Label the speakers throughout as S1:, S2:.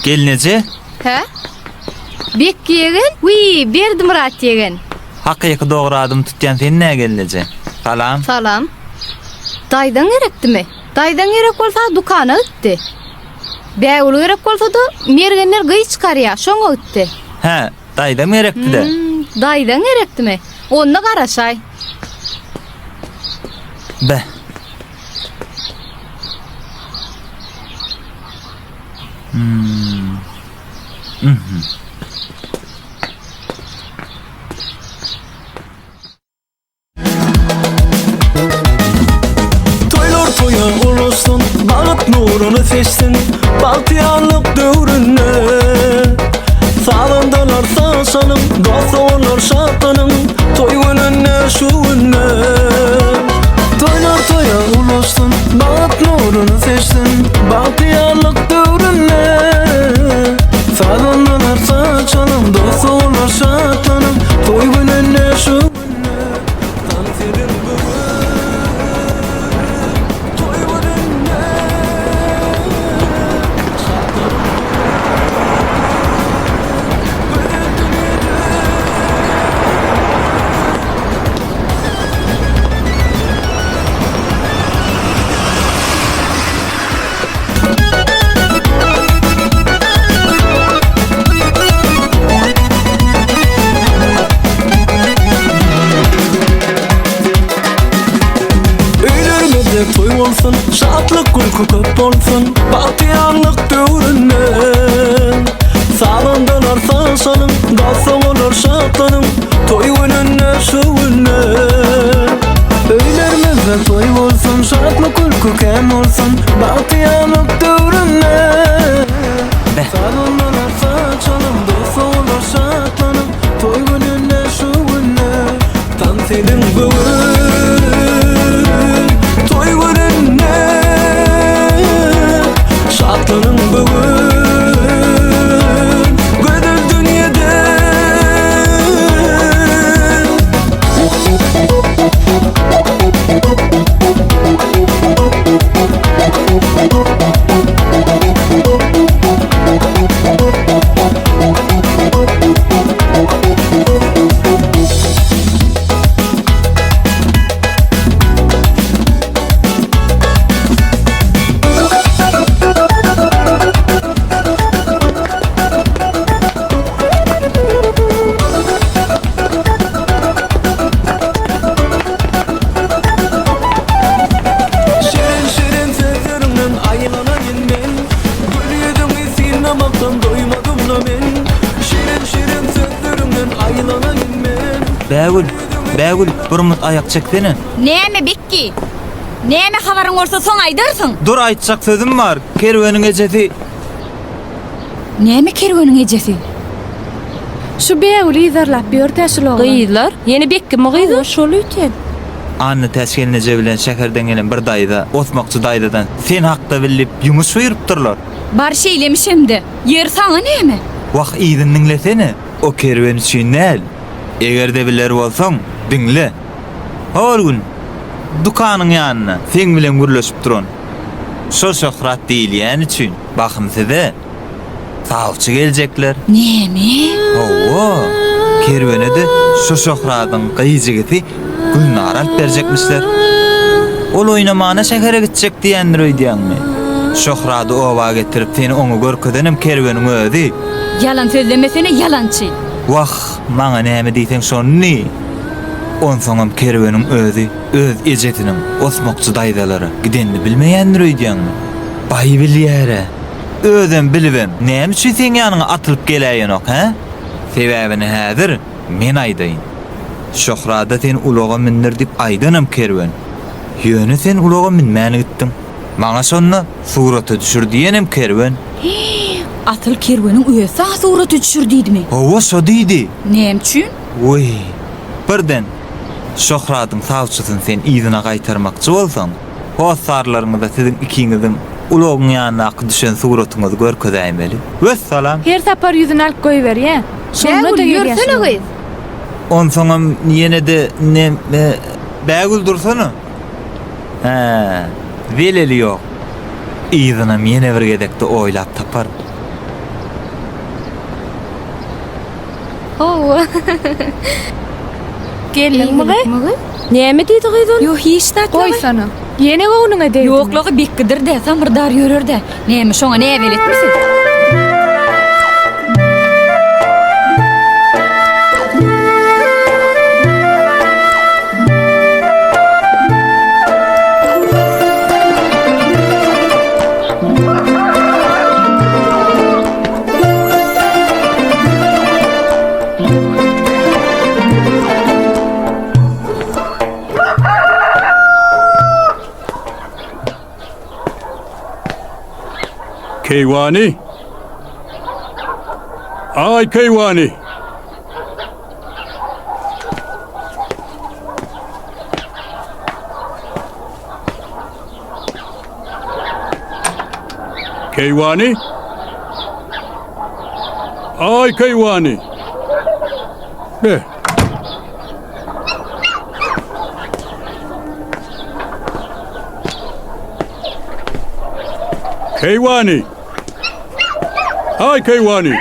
S1: Gelneje?
S2: Hä? Bekki ýegen? Wiý, Berdimyrat ýegen.
S1: Hakyky dogry adymy tutýan sen nä gelneje? Salam.
S2: Salam. Daýzaň gerekdimi? Daýzaň gerek bolsa dükana gitdi. Bägül gerek bolsa-da, mergenler gyz çykarýar, şoňa gitdi.
S1: Hä, daýzam gerekdi-dä.
S2: Hmm, daýzaň gerekdimi? Onda garaşaý.
S1: Beh. Hmm. Mhm.
S3: Toýlar toýa ulaşsyn, bagt nuruny seçsin, bagtyýarlyk döwründe. Sazandalar saz çalyň, dost-doganlar şatlanyň, toý gününde şu günde. Toýlar toýa ulaşsyn, bagt nuruny seçsin, bagtyýarlyk döwründe. Sazandalar saz çalyň, dost-doganlar şatlanyň, toý gününde şu günde. Tans ediň bu gün, toý gününde. Şatlanyň bu gün, gözel dünýede. Öýlerimizde toý bolsun, şatlyk gülki köp bolsun, bagtyýarlyk döwründe. Sazandalar saz çalyň, dost-doganlar şatlanyň, toý gününde şu günde. Öýlerimizde toý bolsun, şatlyk gülki kän bolsun, bagtyýarlyk döwründe. Sazandalar saz çalyň, dost-doganlar şatlanyň, toý gününde şu günde. Tans ediň bu gün, toý gününde. Şatlanyň bu gün, gözel dünýede. Şirin-şirin sözleriňden aýlanaýyn men Gül ýüzüňi synlamakdan doýmadym-la men Şirin-şirin sözleriňden aýlanaýyn men
S1: Bägül, Bägül, bir mut aýak çeksene.
S4: Näme, Bekgi? Näme habaryň bolsa soň aýdarsyň.
S1: Dur aýtjak sözüm bar. Kerweniň ejesi.
S4: Näme kerweniň ejesi?
S5: Şu Bägüli yzarlap ýör-dä şul oglan.
S6: Gyzlar, ýene Bekkimi gyzy?
S5: Hawa, şol öýtýän.
S1: Annatäç gelneje bilen şäherden gelen bir daýza, Osmakçy daýzadan sen hakda bil diýip ýumuş buýrupdyrlar.
S4: Bar şeýlemişem-de. Ýeri saňa näme?
S1: Wah, yzyny diňlesene. O kerwen üçin däl. Eger-de biler bolsaň, diňle. Hol gün dükanyň ýanynda seň bilen gürleşip duran şo Şöhrat diýilýän üçin bahym size sawçy geljekler.
S4: Näme?
S1: Hawa, kerwene-de şo Şöhradyň gyz jigisi Gülnary alyp berjekmişler. Ol oýnamana şähere gitjek diýendir öýdýäňmi? Şöhrady oba getirip seni oňa görkezenem kerweniň özi.
S4: Ýalan sözlemesene, ýalançy!
S1: Wah, maňa näme diýseň şony diý. Onsoňam kerweniň özi öz ejesiniň Osmakçy daýzalara gidenini bilmeýändir öýdýäňmi? Baý bilýär-ä. Özem bilibem, näme üçin seň ýanyňa atylyp geläýenok, hä? Sebäbini häzir men aýdaýyn. Şöhrada seni ulaga mündir diýip aýdanam kerwen. Ýöne sen ulaga münmän gitdiň. Maňa şonda surata düşür diýenem kerwen.
S4: Hii, asyl kerweniň özi saňa surata düşür diýdimi?
S1: Hawa, şo diýdi.
S4: Näme üçin?
S1: Wiý, birden Şöhradyň sawçysyny sen yzyna gaýtarmakçy bolsaň, hossarlaryňyza siziň ikiňiziň ulagyň ýanyndaky düşen suratyňyzy görkezäýmeli. Wessalam!
S5: Her sapar ýüzüni alyp goýberýä. Şonda-da
S2: Bägül,
S5: gelýä
S2: ýörsene
S5: şular.
S2: gyz.
S1: Onsoňam ýene-de neme... Bägül dursana! Hä, zeleli ýok. Yzynam ýene bir gezekde oýlap taparyn.
S2: Hawa.
S5: Geldiňmi gyz?
S4: Näme diýdi gyz ol?
S5: Ýok, hiç zat. Goýsana. Ýene göwnüňe degdimi?
S4: Ýoklugy bekgidir-de, samyrdar ýörer-de. Näme şoňa näbeletmi siz?
S6: Keýwany! Aý, keýwany! Keýwany! Aý, keýwany! Be! Keýwany! Aý, keýwany!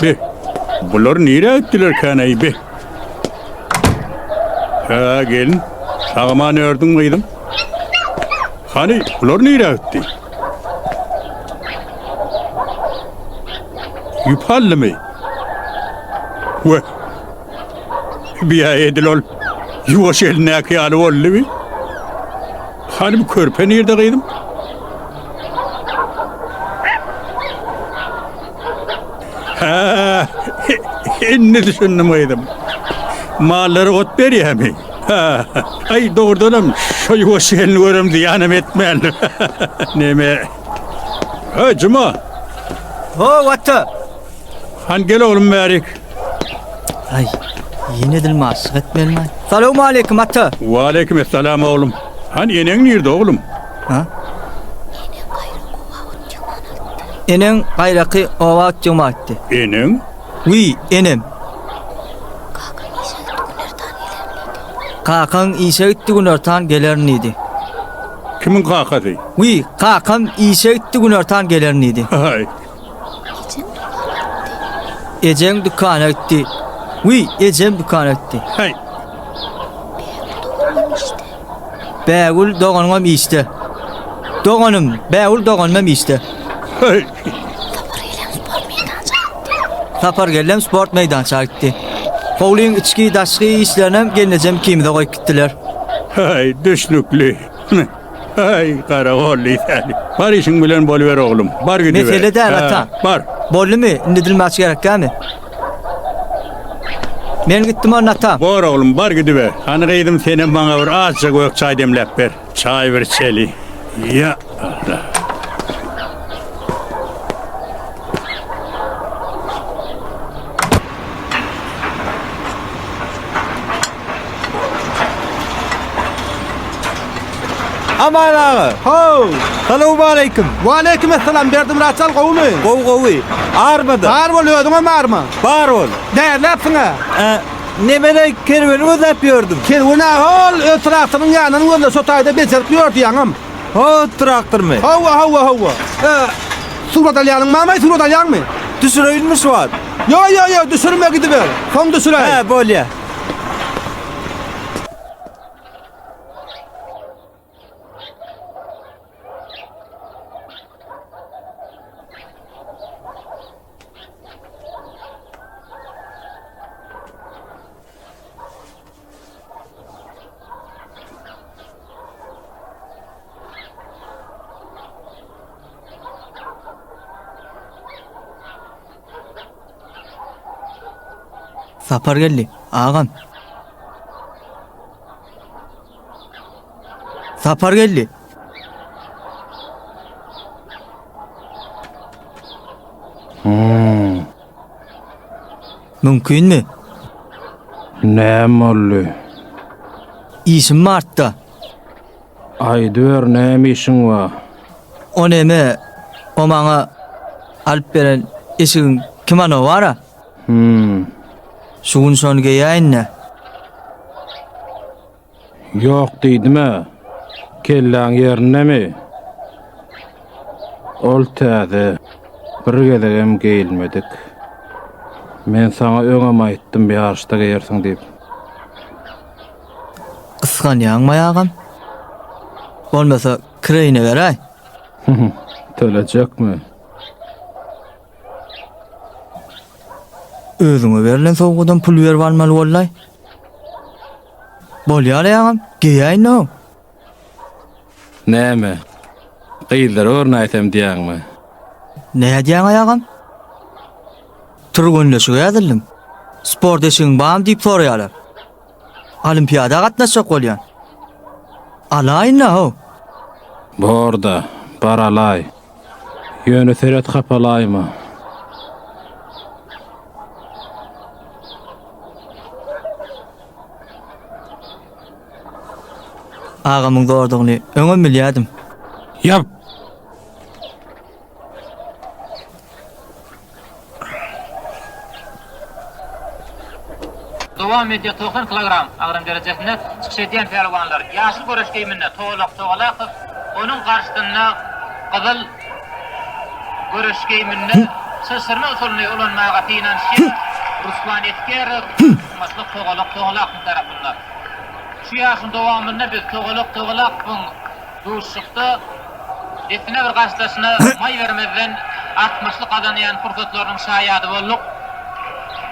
S6: Be! Bular nirä gitdilerkän-eý, be? Hä, gelin, sag-aman ördüňmi gyzym? Hany, bular nirä gitdi? Ýüp aldymy? We, biýa edil ol ýuwaş elindäki ýaly boldy bi. Hany bu körpe nirde gyzym? Hä, indi düşündim gyzym. Mallara ot berýämi? Hä, aý dogrudanam şo ýuwaş gelni görem zyýanam etmändir. Neme? Hä, Juma.
S7: Ho, ata.
S6: Han gel oglum bärik.
S7: Aý, ýene dilmaçlyk etmelimi? Salowmaleýkim, ata.
S6: Waleýkim essalam oglum. Han eneň nirde oglum?
S7: Ha? Eneň gaýraky oba otjygyma gitdi.
S6: Eneň?
S7: Wiý, enem. Kakaň işe gitdi günortan gelerin diýdi.
S6: Kimiň kakasy?
S7: Wiý, kakam işe gitdi günortan gelerin diýdi.
S6: Aý.
S7: Ejeň dükana gitdi. Wiý, ejem dükana gitdi.
S6: Haý.
S7: Bägül doganyňam işde. Doganym, Bägül doganymam işde.
S6: Haý.
S7: Sapar gelnem sport meýdança gitdi. Howlyň içki, daşky işlerinem gelnejem ikimize goýup gitdiler.
S6: Haý, düşnükli. Aý, garagolly sen. Bar işiň bilen boluber oglum. Bar gidiber.
S7: Mesele däl ata.
S6: Bar.
S7: Boldumy? Indi dilmaç gerekkämi? Men gitdim onda ata.
S6: Bor oglum, bar gidiber. Hany gyzym senem maňa bir azja gök çaý demläp ber. Çaý bir içeli. Ýa Allah.
S1: Aman aga!
S8: How!
S1: Salowmaleýkim!
S8: Waleýkim essalam Berdimyrat jan gowumy?
S1: Gowy gowy. Armada.
S8: Bar bol özüňem arma.
S1: Bar bol.
S8: Därläpsiň-ä.
S1: Ä, nemene kerweni gözläp ýördüm.
S8: Kerwen-ä hol öz traktoryň ýanyndan gözle şo taýda bejerip ýördi ýaňam.
S1: Ho, traktormy?
S8: Hawa, hawa, hawa. Ä, surat alýanyň barmy, surat alýaňmy?
S1: Düşüreýinmi şu wagt?
S8: Ýo, ýo, ýo, düşürme gidiber. Soň düşüräý.
S1: Hä, bolýa.
S7: Sapar geldi, agam. Sapar geldi.
S9: Hmm.
S7: Mümkinmi?
S9: Näme boldy?
S7: Işim bartda.
S9: Aýdyber näme işiň bar?
S7: O neme, o maňa alyp beren eşigiň kimono bar-a?
S9: Hmm.
S7: Şu gün şony geýäýin-dä.
S9: Ýok diýdim-ä. Kelläň ýerindemi? Ol täze, bir gezegem geýilmedik. Men saňa öňem aýtdym ýaryşda geýersiň diýip.
S7: Gysganýaňmaý agam? Bolmasa kireýine beräý.
S9: Tölejekmi?
S7: Özüňe berlen sowgadam pul berip almaly bollaý. Bolýar-aý agam, geýäýin-ow.
S9: Näme? Gyzlara görnäýsem diýýäňmi?
S7: Nädýäň-aý agam? Türgenleşige ýazyldyň. Sport eşigiň barmy diýip soraýarlar. Olimpiada gatnaşjak bolýan. Alaýyn-da-how.
S9: Bor-da, bar alaý. Ýöne seret hapalaýma.
S7: Agamyň zordugyny öňem bilýärdim.
S9: Ýap!
S10: Dowam edýär 90 kilogram agram derejesinde çykyş edýän pälwanlar ýaşyl göreş geýiminde Tolak Togalakow, onuň garşysynda gyzyl göreş geýiminde çylşyrma usulyny ulanmaga synanyşýan Ruslan Eskerow Artykmaçlyk Togalak Togalakowyň tarapynda. Şu ýaryşyň dowamynda biz Togalak Togalakowyň Duşuşykda dessine bir garşydaşyna maý bermezden artykmaçlyk gazanýan pursatlarynyň şaýady bolduk.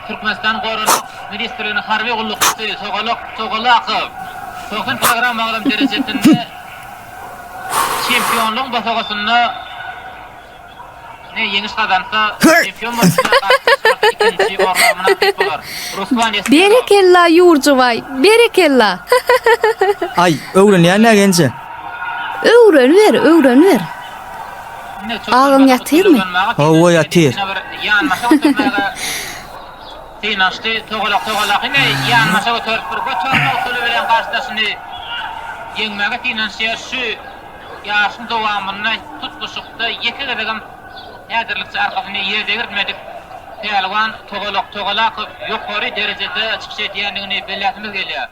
S10: Türkmenistan Goranmak ministrliginiň harby gullukçysy Togalak Togalakow 90 kilogram agram derejesinde çempionlygyň bosagasynda Ne ýeňiş gazansa, çempion bolup biler, garşydaşy bolsa ikinji orna mynasyp bolar. Ruslan Eskerow.
S2: Berekella Ýurjubaý, berekella!
S7: Aý, öwrenýän-ä genje.
S2: Öwreniber, öwreniber. Agaň ýatyrmy?
S7: Hawa, ýatyr.
S10: Synanyşdy, togalak togalak ine ýanbaşa göterip bir göterme usuly bilen garşydaşyny ýeňmäge synanyşýar. Şu Ýaryşyň dowamynda tutluşykda ýeke gezegem häzirlikçe arkasyny ýere degirtmedik pälwan Togalak Togalakow ýokary derejede çykyş edýändigini belläsimiz gelýär.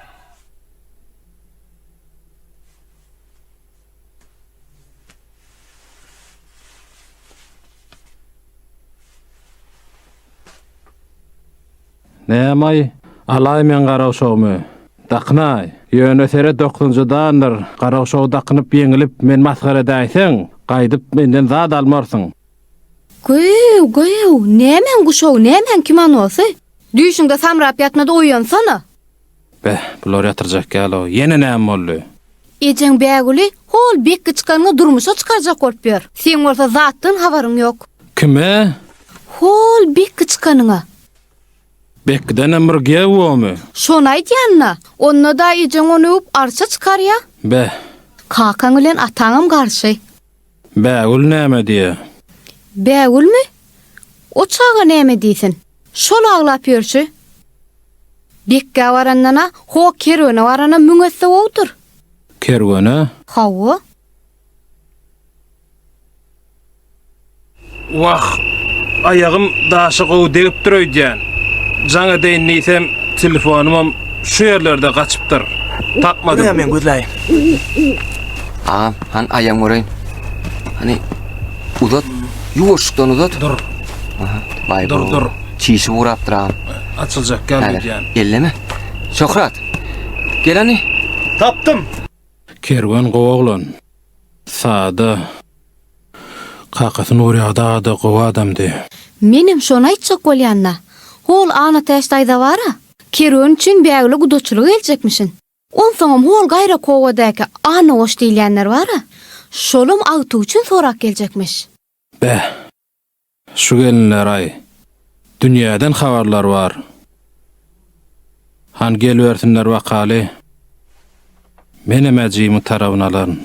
S9: Näm-aý, alaý meň garaguşagymy. Dakynaý. Ýöne seret dokuzynjydandyr, garaguşagy dakynyp ýeňilip meni masgara edäýseň, gaýdyp menden zat almarsyň.
S2: Göýew, göýew, nämäň guşagy, nämäň kimonosy? Düýşüňde samrap ýatma-da oýansana.
S9: Beh, bular ýatyrjak ýaly-ow. Ýene näme boldy?
S2: Ejeň Bägüli hol Bekgi çykanyňy durmuşa çykarjak bolup ýör. Seň bolsa zatdan habaryň ýok.
S9: Kime?
S2: Hol Bekgi çykanyňa.
S9: Bekgidenem bir giýew bormy?
S2: Şony aýdýan-da. Onda-da ejeň ony öwüp arça çykarýa.
S9: Beh.
S2: Kakaň bilen ataňam garşy.
S9: Bägül näme diýýä?
S2: Bägülmi? O çaga näme diýsin? Şol aglap ýörşi. Bekgä barandan-a, ho kerwene barana müň esse gowudyr.
S9: Kerwene?
S2: Hawa.
S9: Wah, aýagym daşa gowy degipdir öýdýän. Jaň edeýin diýsem, telefonymam şu ýerlerde gaçypdyr. Tapmadym.
S11: Dur men gözläýin.
S12: Agam, han aýagyňy göreýin. Hany uzat. Ýuwaşlykdan uzat.
S9: Dur.
S12: Aha, baý
S9: Dur, dur.
S12: Çişi gurapdyr agam.
S9: Açyljak ýaly öýdýän.
S12: Elleme. Şöhrat. Gel hany.
S8: Tapdym.
S9: Kerwen gowy oglan. Sada. Kakasy Nurýagdy aga-da gowy adamdy.
S2: Menem şony aýtjak bolýan-da. Hol Annatäç daýza bar-a, kerwen üçin Bägüle gudaçylyga geljekmişin. Onsoňam hol gaýraky obadaky Annagoş diýilýänler bar-a, şolam agtygy üçin sorap geljekmiş.
S9: Beh, şu gelinler-aý. Dünýäden habarlary bar. Han gelibersinler bakaly. Menem-ä jigimiň tarabyny alaryn.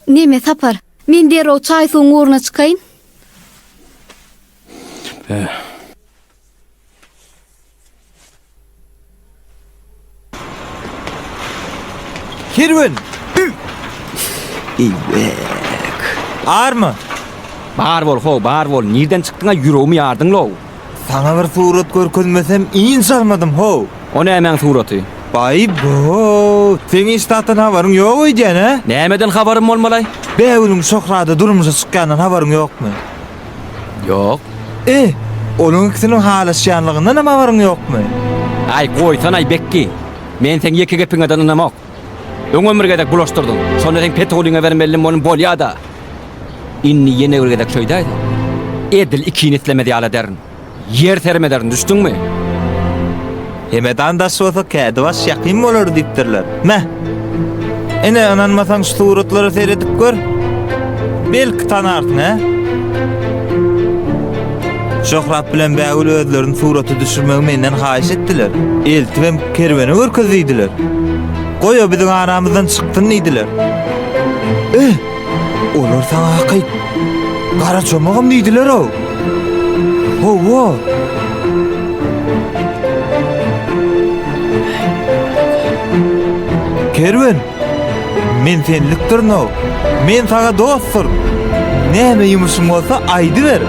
S2: Neme, Sapar, men derrew çaý-suwuň ugruna çykaýyn.
S9: Beh.
S1: Kerwen!
S12: Eýwek.
S1: Arma!
S11: Bar bol how, bar bol. Nirden çykdyň-a, ýüregimi ýardyň-low.
S1: Saňa bir surat görkezmesem ynç almadym how.
S11: O nämäň suraty?
S1: Baý-bo, seň hiç zatdan habaryň ýok öýdýän, hä?
S11: Nämeden habarym bolmaly?
S1: Bägülüň Şöhrada durmuşa çykýandan habaryň ýokmy?
S11: Ýok.
S1: E! Olaň ikisiniň halaşýanlygyndanam habaryň ýokmy?
S11: Aý, goýsanaý, Bekgi! Men seň ýeke gepiňeden ynamok. Öňem bir gezek bulaşdyrdyň. Şonda seň petulyňa bermelidim bolum bolýa-da. Indi ýene bir gezek şöýdäýseň, edil ikini islemez ýaly ederin. Ýer serim ederin, düşdüňmi?
S1: Hemedan daş bolsa kädibaş ýakyn bolar diýipdirler. Meh! Ine, ynanmasaň şu suratlara seredip gör. Belki tanarsyň, hä? Şöhrat bilen Bägül özlerini surata düşürmegi menden haýyş etdiler. Eltibem kerwene görkez diýdiler. Goý o biziň aramyzdan çyksyn diýdiler. Eh! Olar saňa hakyt gara çomagam diýdiler-ow. Hawa. Kerwen, men senlikdirin-ow. Men saňa dostduryn. Näme ýumuşyň bolsa aýdyber.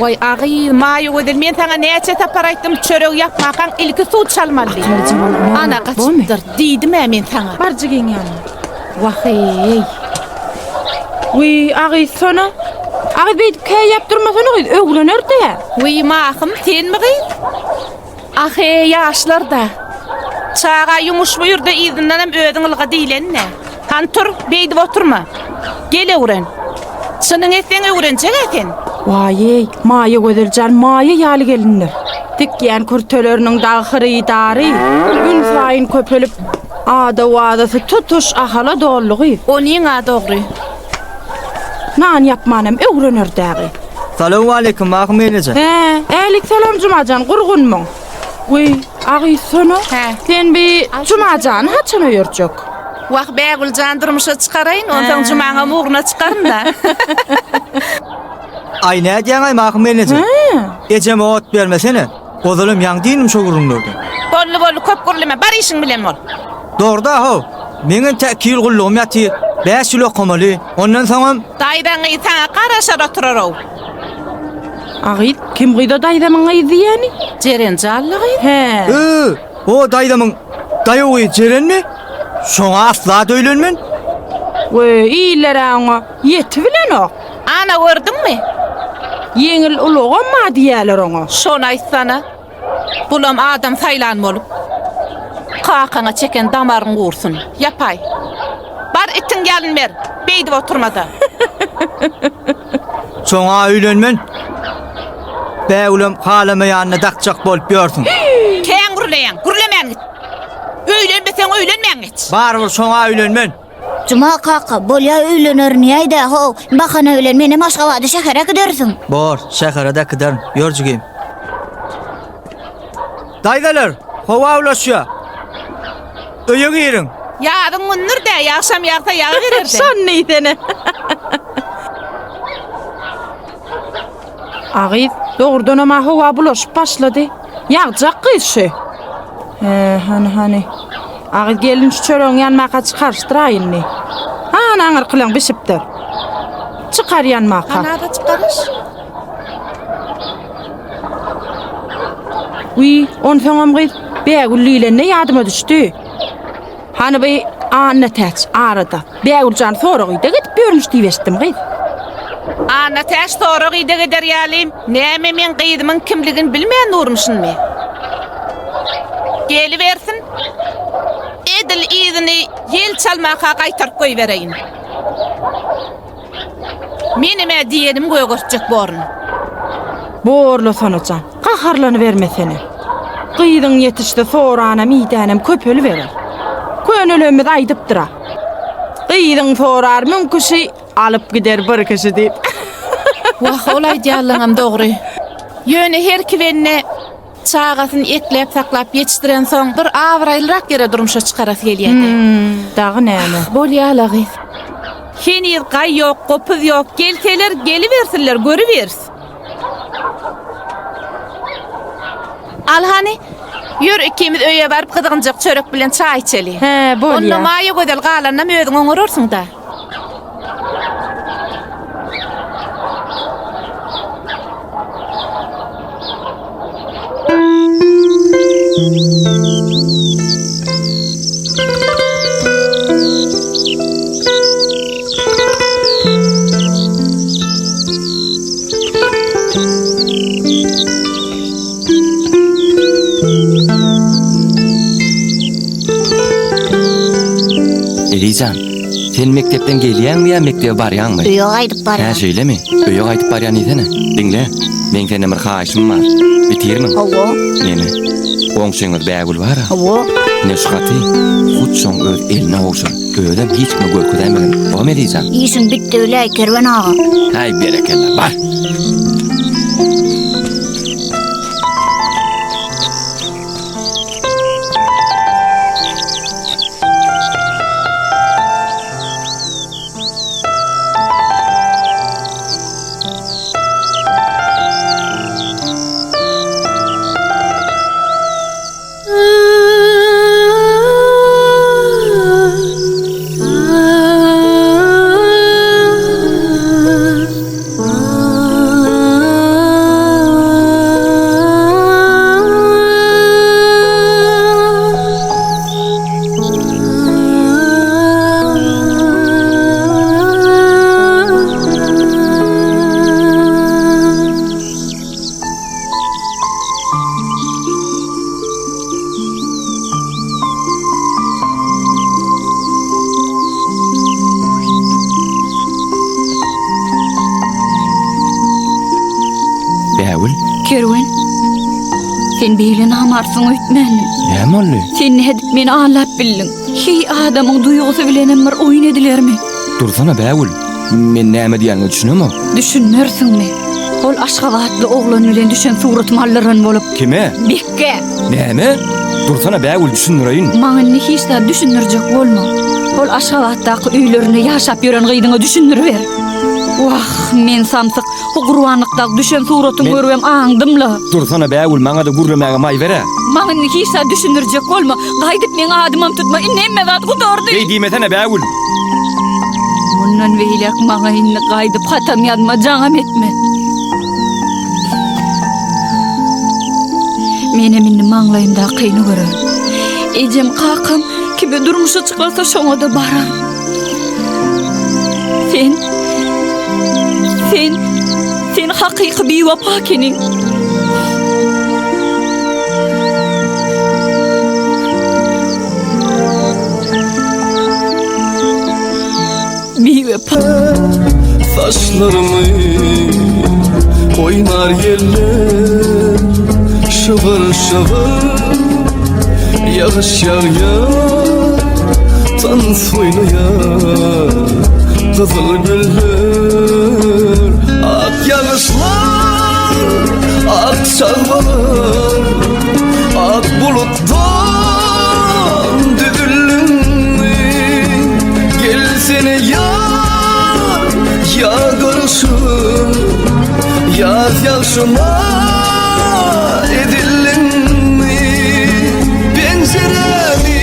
S13: Goý agyz, Maýa gözel, men saňa näçe sapar aýtdym, çöregi ýapmakaň ilki suw çalmaly diýip. Ana gaçypdyr, diýdim-ä men saňa.
S5: Bar jigiň ýanyna. Wah-eý. Wiý, agyz sona. Agyz beýdip käýýäp durmasana gyz, öwrener-dä.
S13: Wiý, Mahym, senmi gyz? Ah-eý, ýaşlar-da. Çaga ýumuş buýur-da, yzyndanam özüň ylga diýleni-dä. Hany tur, beýdip oturma. Gel öwren. Çynyňy etseň öwrenjek-ä sen.
S5: Waý-eý, Maýagözel jan maýa ýaly gelindir. Tikýän kürteleriniň dagy hyrydary günsaýyn köpelip, ada-owazasy tutuş Ahala doldy gyz.
S13: Onyň-a dogry.
S5: Nan ýapmanam öwrener dagy.
S7: Salowmaleýkim, Mahym gelneje.
S5: Hä, älik salam Jumajan, gurgunmyň? Wiý, agyz sona.
S13: Hä.
S5: Sen bi Jumajany haçan öýerjek?
S13: Wah, Bägül jan durmuşa çykaraýyn, onsoň Jumaňam ugruna çykaryn-da.
S7: Aý, nädýäň-aý, Mahym gelneje?
S5: Hä.
S7: Ejeme ot bermesene. Ozalam ýaňy dyndim şo gürrüňlerden.
S13: Boldy, boldy, köp gürleme, bar işiň bilen bol.
S7: Dogry-da, how. Meňem tä iki ýyl gullugym ýatyr. Bäş ýyl okamaly. Ondan soňam.
S13: Daýzaň gyzy saňa garaşar oturar-ow.
S5: A gyz, kim gyz o daýzamyň gyzy diýýäni?
S13: Jeren jally gyz.
S5: Hä.
S7: Ö, o daýzamyň daýaw gyzy Jerenmi? Şoňa asla-da öýlenmen.
S5: Weý, iller-ä oňa ýetibilenok.
S13: Ana, gördüňmi?
S5: Ýeňil ulagam bar diýýäler oňa.
S13: Şony aýtsana. Bulam adam saýlan bolup. Kakaňa çeken damaryň gursun. Ýapaý. Bar itiň ýalyn ber. Beýdip oturma-da.
S7: Şoňa öýlenmen. Bägülem halamaýanyna dakjak bolup ýörsüň.
S13: Kän gürleýäň. Gürlemän git. Öýlenmeseň öýlenmän geç.
S7: Barybir şoňa öýlenmen.
S14: Juma kaka, bolýa öýlenerin ýaýda how, bahana bilen menem Aşgabada şähere äkidersiň.
S7: Bor, şähere-de äkiderin. Ýör jigim. Daýzalar, howa ulaşýa. Öýe giriň.
S13: Ýazyň gündür-dä, ýagşam ýagsa ýagyberer-dä.
S5: Şony diýsene. A gyz, dogrudanam-a howa bulaşyp başlady. Ýagjak gyz şu. Hä, hany, hany. Agyz gelin şu çöregiň ýanmaka çykaryşdyraý indi. Hany aňyrkylaň bişipdir. Çykar ýanmaka.
S13: Hany-da çykaryş.
S5: Wiý, onsoňam gyz, Bägül diýlende ýadyma düşdi. Hany bi Annatäç arada Bägüljan sorag-ideg edip ýörmüş diýip eşitdim gyz.
S13: Annatäç sorag-ideg eder ýaly, näme meň gyzymyň kimligini bilmän durmuşynmy? Gelibersin. Edil yzyny ýel çalmaka gaýtaryp goýbereýin. Menem-ä diýenim gögertjek borun.
S5: Borla Sonajan, gaharlanybermesene. Gyzyň ýetişse soranam idänem köpeliberer. Könelerimiz aýdypdyr-a. Gyzyň sorar müň kişi, alyp gider bir kişi diýip.
S13: Wah, ol aýdýanlaňam dogry. Ýöne her iki bende Çagasyny ekläp-saklap ýetişdirensoň, bir abraýlyrak ýere durmuşa çykarasy gelýärdi.
S5: Dagy näme?
S13: Bolýa-la gyz. Heniz gaý ýok, gopuz ýok, gelseler gelibersinler, görübiris. Al hany, ýör ikimiz öýe baryp gyzgynjak çörek bilen çaý içeli.
S5: Hä, bolýa.
S13: Onda Maýagözel galanynam özüň oňararsyň-da.
S11: Elijan, sen mekdepden gelýäňmi ýa mekdebe barýaňmy?
S14: Öýe gaýdyp barýan.
S11: Hä, şeýlemi? Öýe gaýdyp barýan diýsene. Diňle, meň senden bir haýyşym bar. Bitirmiň?
S14: Hawa.
S11: Neme? Goňşyňyz Bägül bar-a?
S14: Hawa.
S11: Ine şu haty hut şoň öz eline gowşur. Özem hiç kime görkezäýmegin. Bom Elijan?
S14: Işiň bitdi biläý, Kerwen aga.
S11: Häý, berekella, bar. Bägül.
S4: Kerwen. Sen beýle namartsyň öýtmändim.
S11: Näme boldy?
S4: Sen nädip meni aldap bildiň? Heý, adamyň duýgusy bilenem bir oýun edilermi?
S11: Dursana Bägül. Men näme diýýäniňe düşünemok.
S4: Düşünmersiňmi? Ol aşgabatly oglan bilen düşen suratymy aldyran bolup.
S11: Kime?
S4: Bekgä.
S11: Näme? Dursana Bägül düşündireýin.
S4: Maňa indi hiç zat düşündirjek bolma. Ol Aşgabatdaky öýlerinde ýaşap ýören gyzyňa düşündiriber. Wah, men samsyk. Bu gurbanlykdaky düşen suratyňy görübem aňdym-la.
S11: Dursana Bägül, maňa-da gürlemäge maý ber-ä.
S4: Maňa indi hiç zat düşündirjek bolma. Gaýdyp meň adymam tutma. Indi hemme zat gutardy.
S11: Beý diýmesene Bägül.
S4: Mundan beýläk maňa indi gaýdyp hatam ýazma, jaňam etme. Menem indi maňlaýymdakyny görerin. Ejem, kakam kime durmuşa çykarsa şoňa-da bararyn. Sen, sen, sen hakyky biwepa ekeniň. Biwepa.
S3: Saçlarymy oýnar ýeller Şybyr şybyr ýagyş ýagýar Tans oýnaýar gyzyl güller Ak ýagyşlar ak çagbalar Ak bulutdan düzüldi Gelsene ýar, ýa garyşyp Ýaz ýagşyna edildiňmi Penjirämi?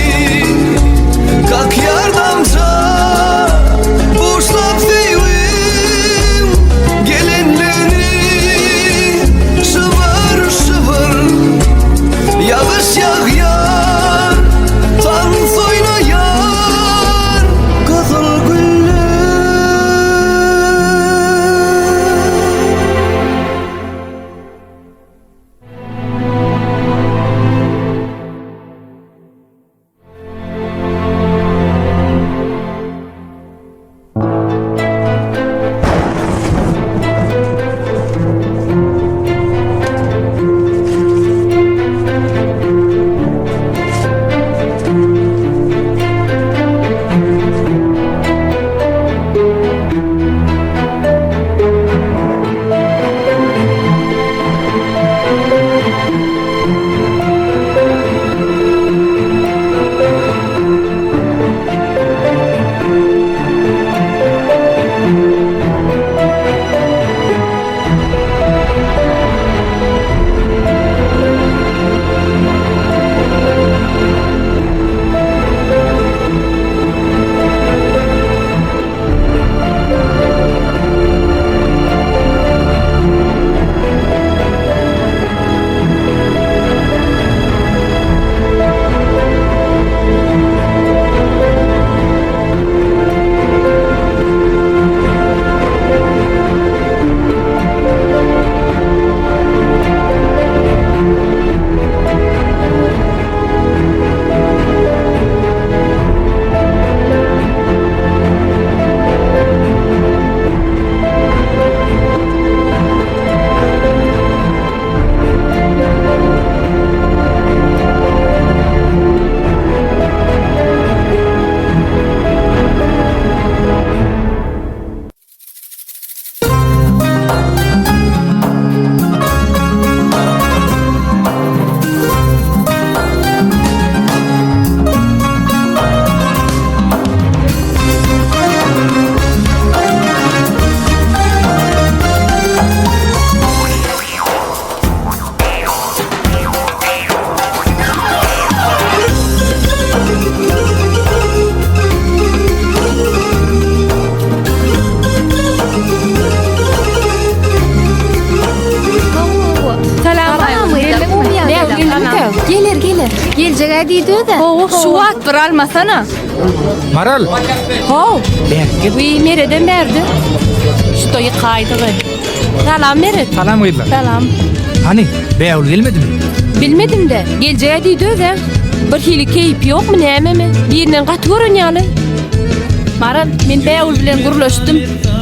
S3: ýagýar, tans oýnaýar gyzyl güller.
S2: Geler geler. Geljek-ä diýdi özä.
S15: Şu wagt bir almasana.
S16: Maral.
S15: How. Wiý, Meredem bärde. Şu toýy kaýdygy. Salam Meret.
S16: Salam gyzlar.
S15: Salam.
S16: Hany, Bägül gelmedimi?
S15: Bilmedim-de, geljek-ä diýdi özä. Bir hili keýpi ýokmy, nämemi? Birinden gaty gören ýaly. Maral, men Bägül bilen gürleşdim.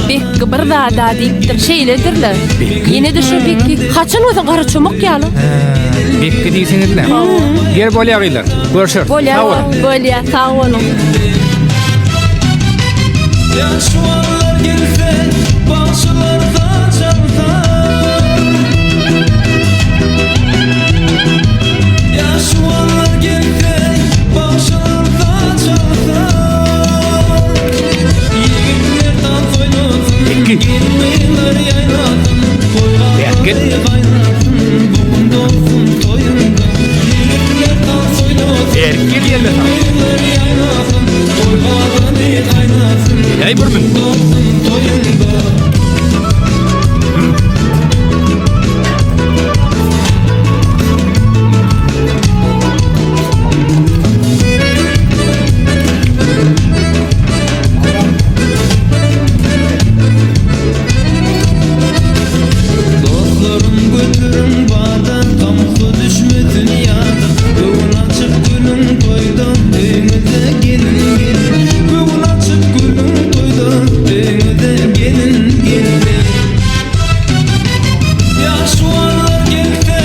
S15: Bekgi bir zada diýipdir. Şeýledir-le.
S16: Bekgi?
S15: Ýene-de şo Bekgi. Haçan bolsa gara çomak ýaly.
S16: Bekgi diýseňiz-le. Ýer bolýar gyzlar. Görşeris.
S15: Bolýar,
S16: Sag boluň.
S15: bolýar. Sag boluň.
S3: Ýaşuwanlar gelse, bagşylar saz çalsa. Ýaşuwanlar gelse, bagşylar saz çalsa. Ýigitler tans oýnasyn,
S16: Bekgi.
S3: gelin-gyzlar ýaýnasyn, toý
S16: Bekgi.
S3: gazany gaýnasyn, bu gün dolsun toýunda. Ýigitler tans oýnasyn,
S16: Berk gel diýende saňa.
S3: gyzlar ýaýnasyn, toý gazany gaýnasyn,
S16: Eý bir mün.
S3: dolsun toýunda. Dostlarym götüriň bada, Tomsa düşmesin ýada. Göwün açyp gülüň toýda, Öýüňize gelin geldi. Göwün açyp gülüň toýda, Öýüňize gelin geldi. Ýaşuwanlar gelse,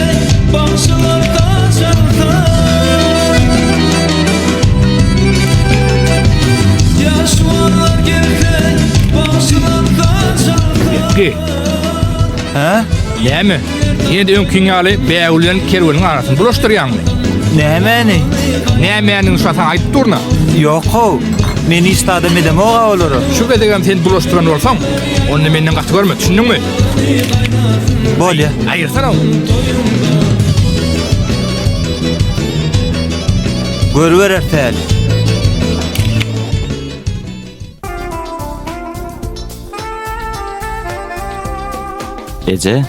S3: bagşylar saz çalsa. Ýaşuwanlar gelse, bagşylar saz çalsa.
S16: Bekgi.
S1: Hä?
S16: Näme? Ýene-de öňkiň ýaly Bägül bilen Kerweniň arasyny bulaşdyrýaňmy?
S1: Nämäni?
S16: Nämäniň şo saňa aýdyp durna.
S1: Ýok-how. Men hiç zadam edemog-a olara.
S16: Şu gezegem sen bulaşdyran bolsaň, onda menden gaty görme, düşündiňmi?
S1: Bolýa.
S16: Aýyrsana ony.
S1: Görübereris häli.
S11: Eje,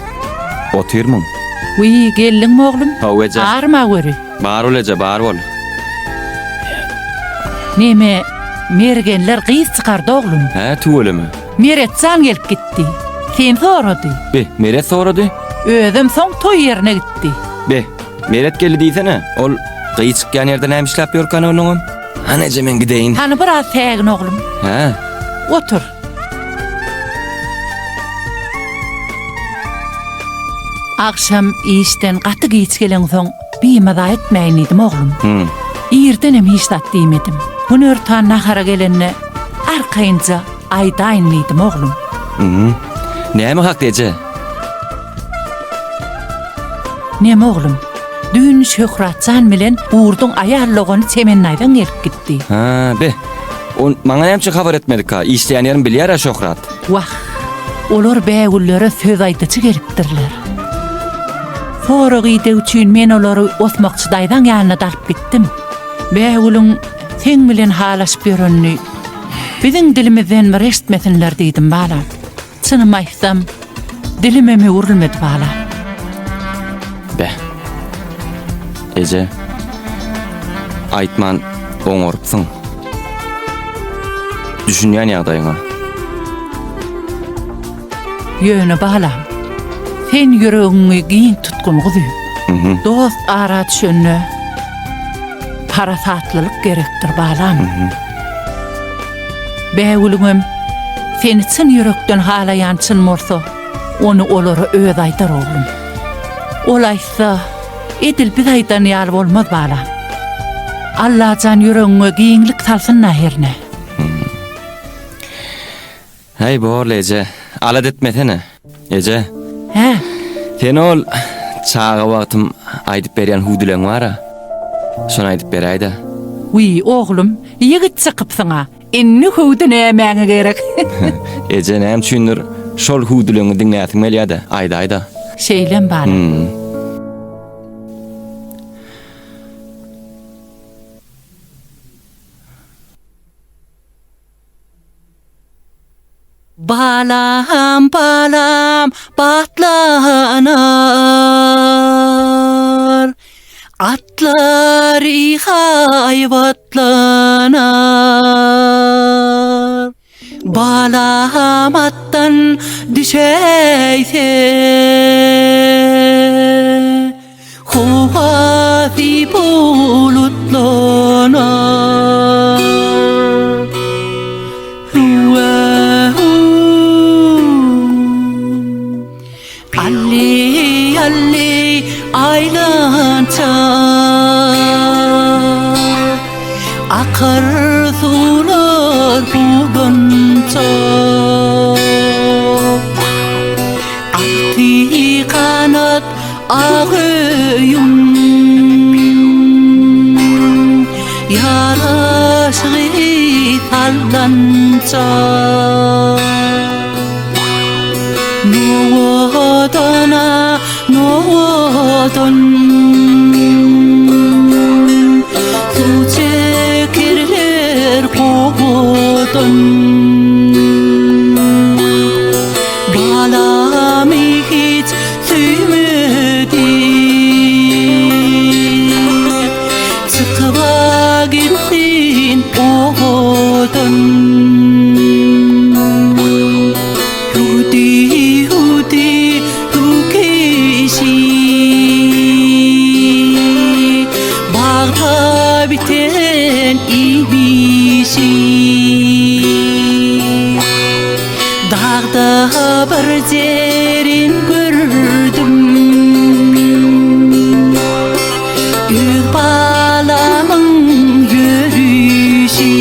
S11: otyrmyň?
S13: Wiý, geldiňmi oglum?
S11: Hawa, eje.
S13: Arma göri.
S11: Bar bol eje, bar bol.
S13: Neme, mergenler gyz çykardy oglum.
S11: Hä, tüweleme.
S13: Meretjan gelip gitdi. Seni sorady.
S11: Be, Meret sorady?
S13: Özem soň toý ýerine gitdi.
S11: Be, Meret geldi diýsene. Ol gyz çykýan ýerde näme işläp ýörkän onuňam? Hany eje men gideýin.
S13: Hany biraz sägin oglum.
S11: Hä?
S13: Otur. Agşam işden gaty giç geleňsoň bimaza etmäýin diýdim oglum.
S11: Hum.
S13: Irdenem hiç zat diýmedim. Günortan nahara gelende arkaýynja aýdaýyn diýdim oglum.
S11: Hum. Näme hakda eje?
S13: Neme oglum? Düýn Şöhratjan bilen Gurduň aýal dogany Çemen daýzaň gelip gitdi.
S11: Hä, be. O maňa näme üçin habar etmedika? Işleýän ýerimi bilýär-ä Şöhrat.
S13: Wah, olar bägüllere söz aýdyjy gelipdirler. Sorag-ideg üçin men olary Osmakçy daýzaň ýanyna dalyp gitdim. Bägülüň seň bilen halaşyp ýörenini biziň dilimizden bir eşitmesinler diýdim, balam. Çynymy aýtsam, dilimem öwrülmedi balam.
S11: Beh. Eje. Aýtman oňarypsyň. Düşünýän ýagdaýyňa.
S13: Ýöne balam, sen ýüregiňi giň tutgun guzym. Dost ara düşende parasatlylyk gerekdir balam. Bägülüňem seni çyn ýürekden halaýan çyn bolsa, ony olara özi aýdar oglum. Ol aýtsa, edil biz aýdan ýaly bolmaz balam. Allajan ýüregiňe giňlik salsyn-da hernä.
S11: Häý borly eje, alada etmesene. Eje.
S13: Hä?
S11: Sen ol çaga wagtym aýdyp berýän hüwdüleň bar-a. Şony aýdyp beräý-dä.
S13: Wiý, oglum, ýigit çykypsyň-a. Indi hüwdi nämäňe gerek?
S11: Eje, näme üçindir şol hüwdüleňi diňläsim gelýä-dä. Aýdaý-da.
S13: Şeýlem balam.
S11: Hum.
S13: Balam, balam, batlanar, Atlary haýbatlanar. Balam atdan düşäýse, Howasy bulutlanar. Alli, alli, aýlança. Akar suwlar bulança. Alty ganat Ak öýüň ýaraşygy sallança. Nowadan-a nowadan. Suw çekerler gowadan. Balamy hiç Söýmedi Çykyba gelsin owadan Hüwdi hüwdi hüwkeşi Bagda biten imişi Dagda bir jeren gördüm Öz balamyň ýörüşi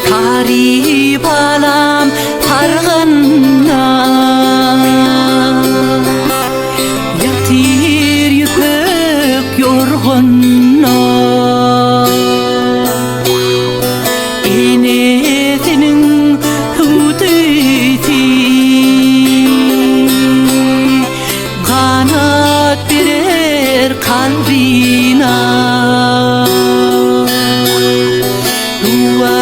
S13: Sary balam sarganda Ýatyr ýüpek ýorganda Enesiniň hüwdüsi Ganat berer kalbyna. Hüwä,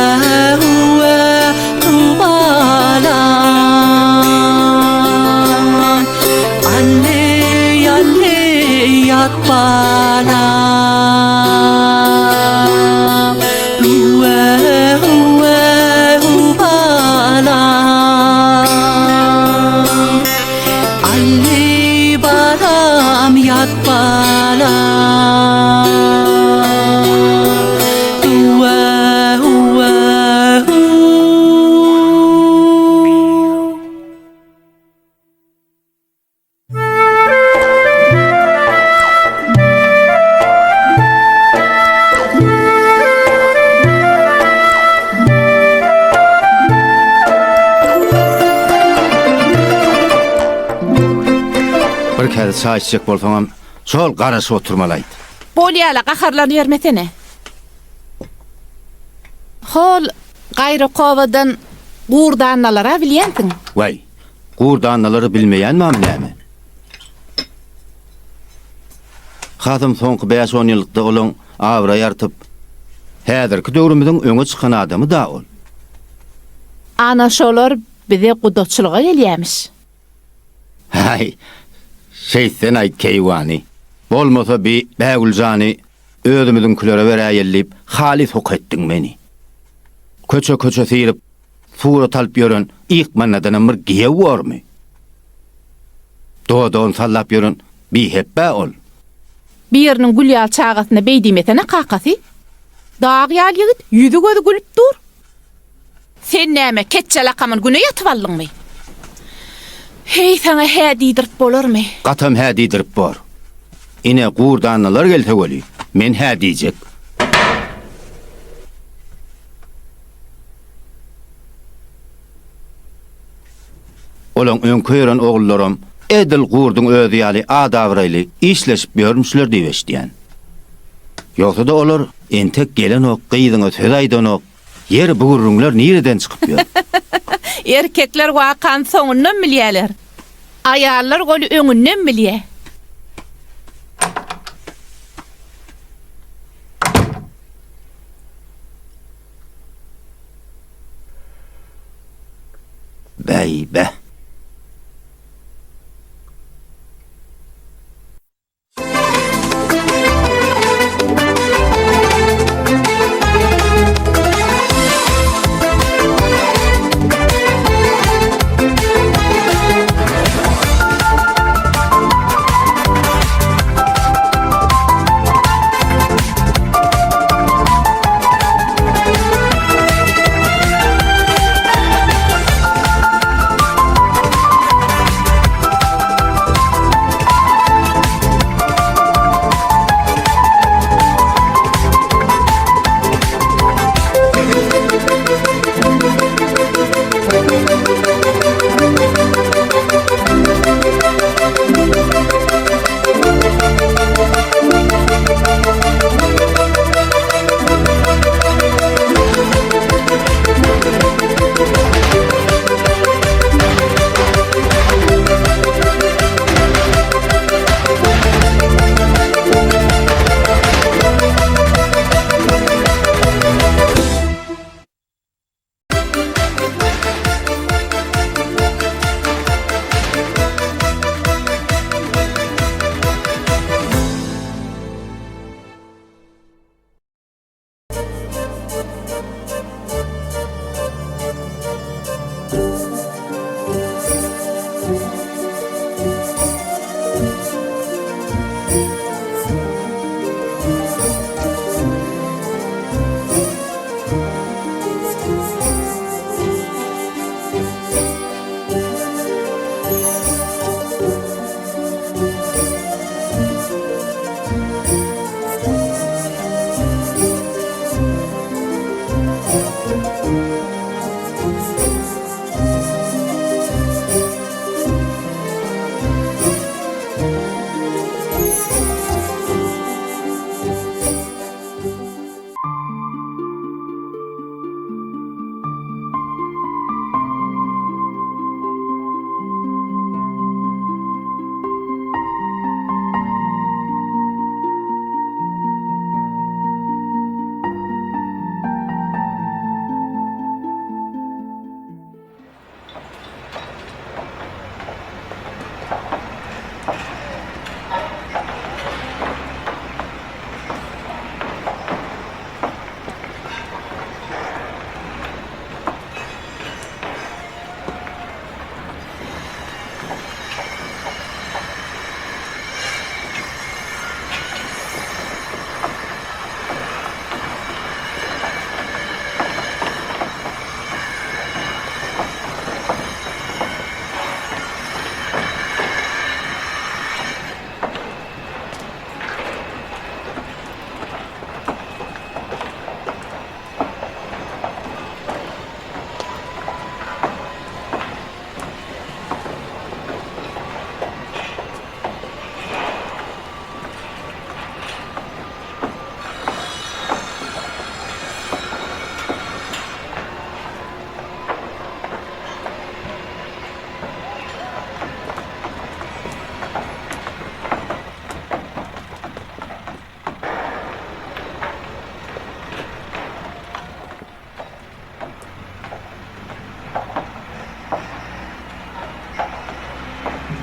S13: hüwä, hüwala. Alle, alle.
S3: balam. Hüwe hüwe hü balam. Alli balam ýat balam. Hüwe hüwe hü.
S17: Bir käse çaý içjek bolsaňam, şol garaşyp oturmaly-aýt.
S13: Bolýa-la, gaharlanybermesene. Hol Gaýrakowadan Gurdannalar-a bilýänsiň.
S17: Waý, Gurdanalary bilmeýän barmy näme? Hasam soňky bäş-on ýyllykda olaň abraýy artyp, häzirki döwrümiziň öňe çykan adamy-da ol.
S13: Ana şolar bize gudaçylyga gelýämiş.
S17: Haý, şeýtsen-aýt keýwany. Bolmasa bi Bägül jany özümiziňkilere beräýeli diýip halys hok etdiň meni. Köçe-köçe syryp, Surat alyp ýören ykmannadanam bir giýew bormy? Dodagyny sallap ýören bihepbe ol.
S13: Biriniň gül ýaly çagasyna beý diýmesene kakasy. Dag ýaly ýigit, ýüzi-gözi gülüp dur. Sen näme, keçje lakamyny güne ýatyp aldyňmy? Heý, saňa hä diýdirip bolarmy?
S17: Gatam hä diýdirip bor. Ine, gurdanlylar gelse weli, men hä diýjek. Olaň öňki ýören ogullaram edil gurduň özi ýaly at-abraýly işleşip ýörmüşler diýip eşidýän. Ýogsa-da olar entek gelenok, gyzyňa söz aýdanok. Ýeri bu gürrüňler nireden çykyp ýör?
S13: Erkekler wakany soňundan bilýärler. Aýallar goly öňünden bilýär.
S17: Bäý-bä.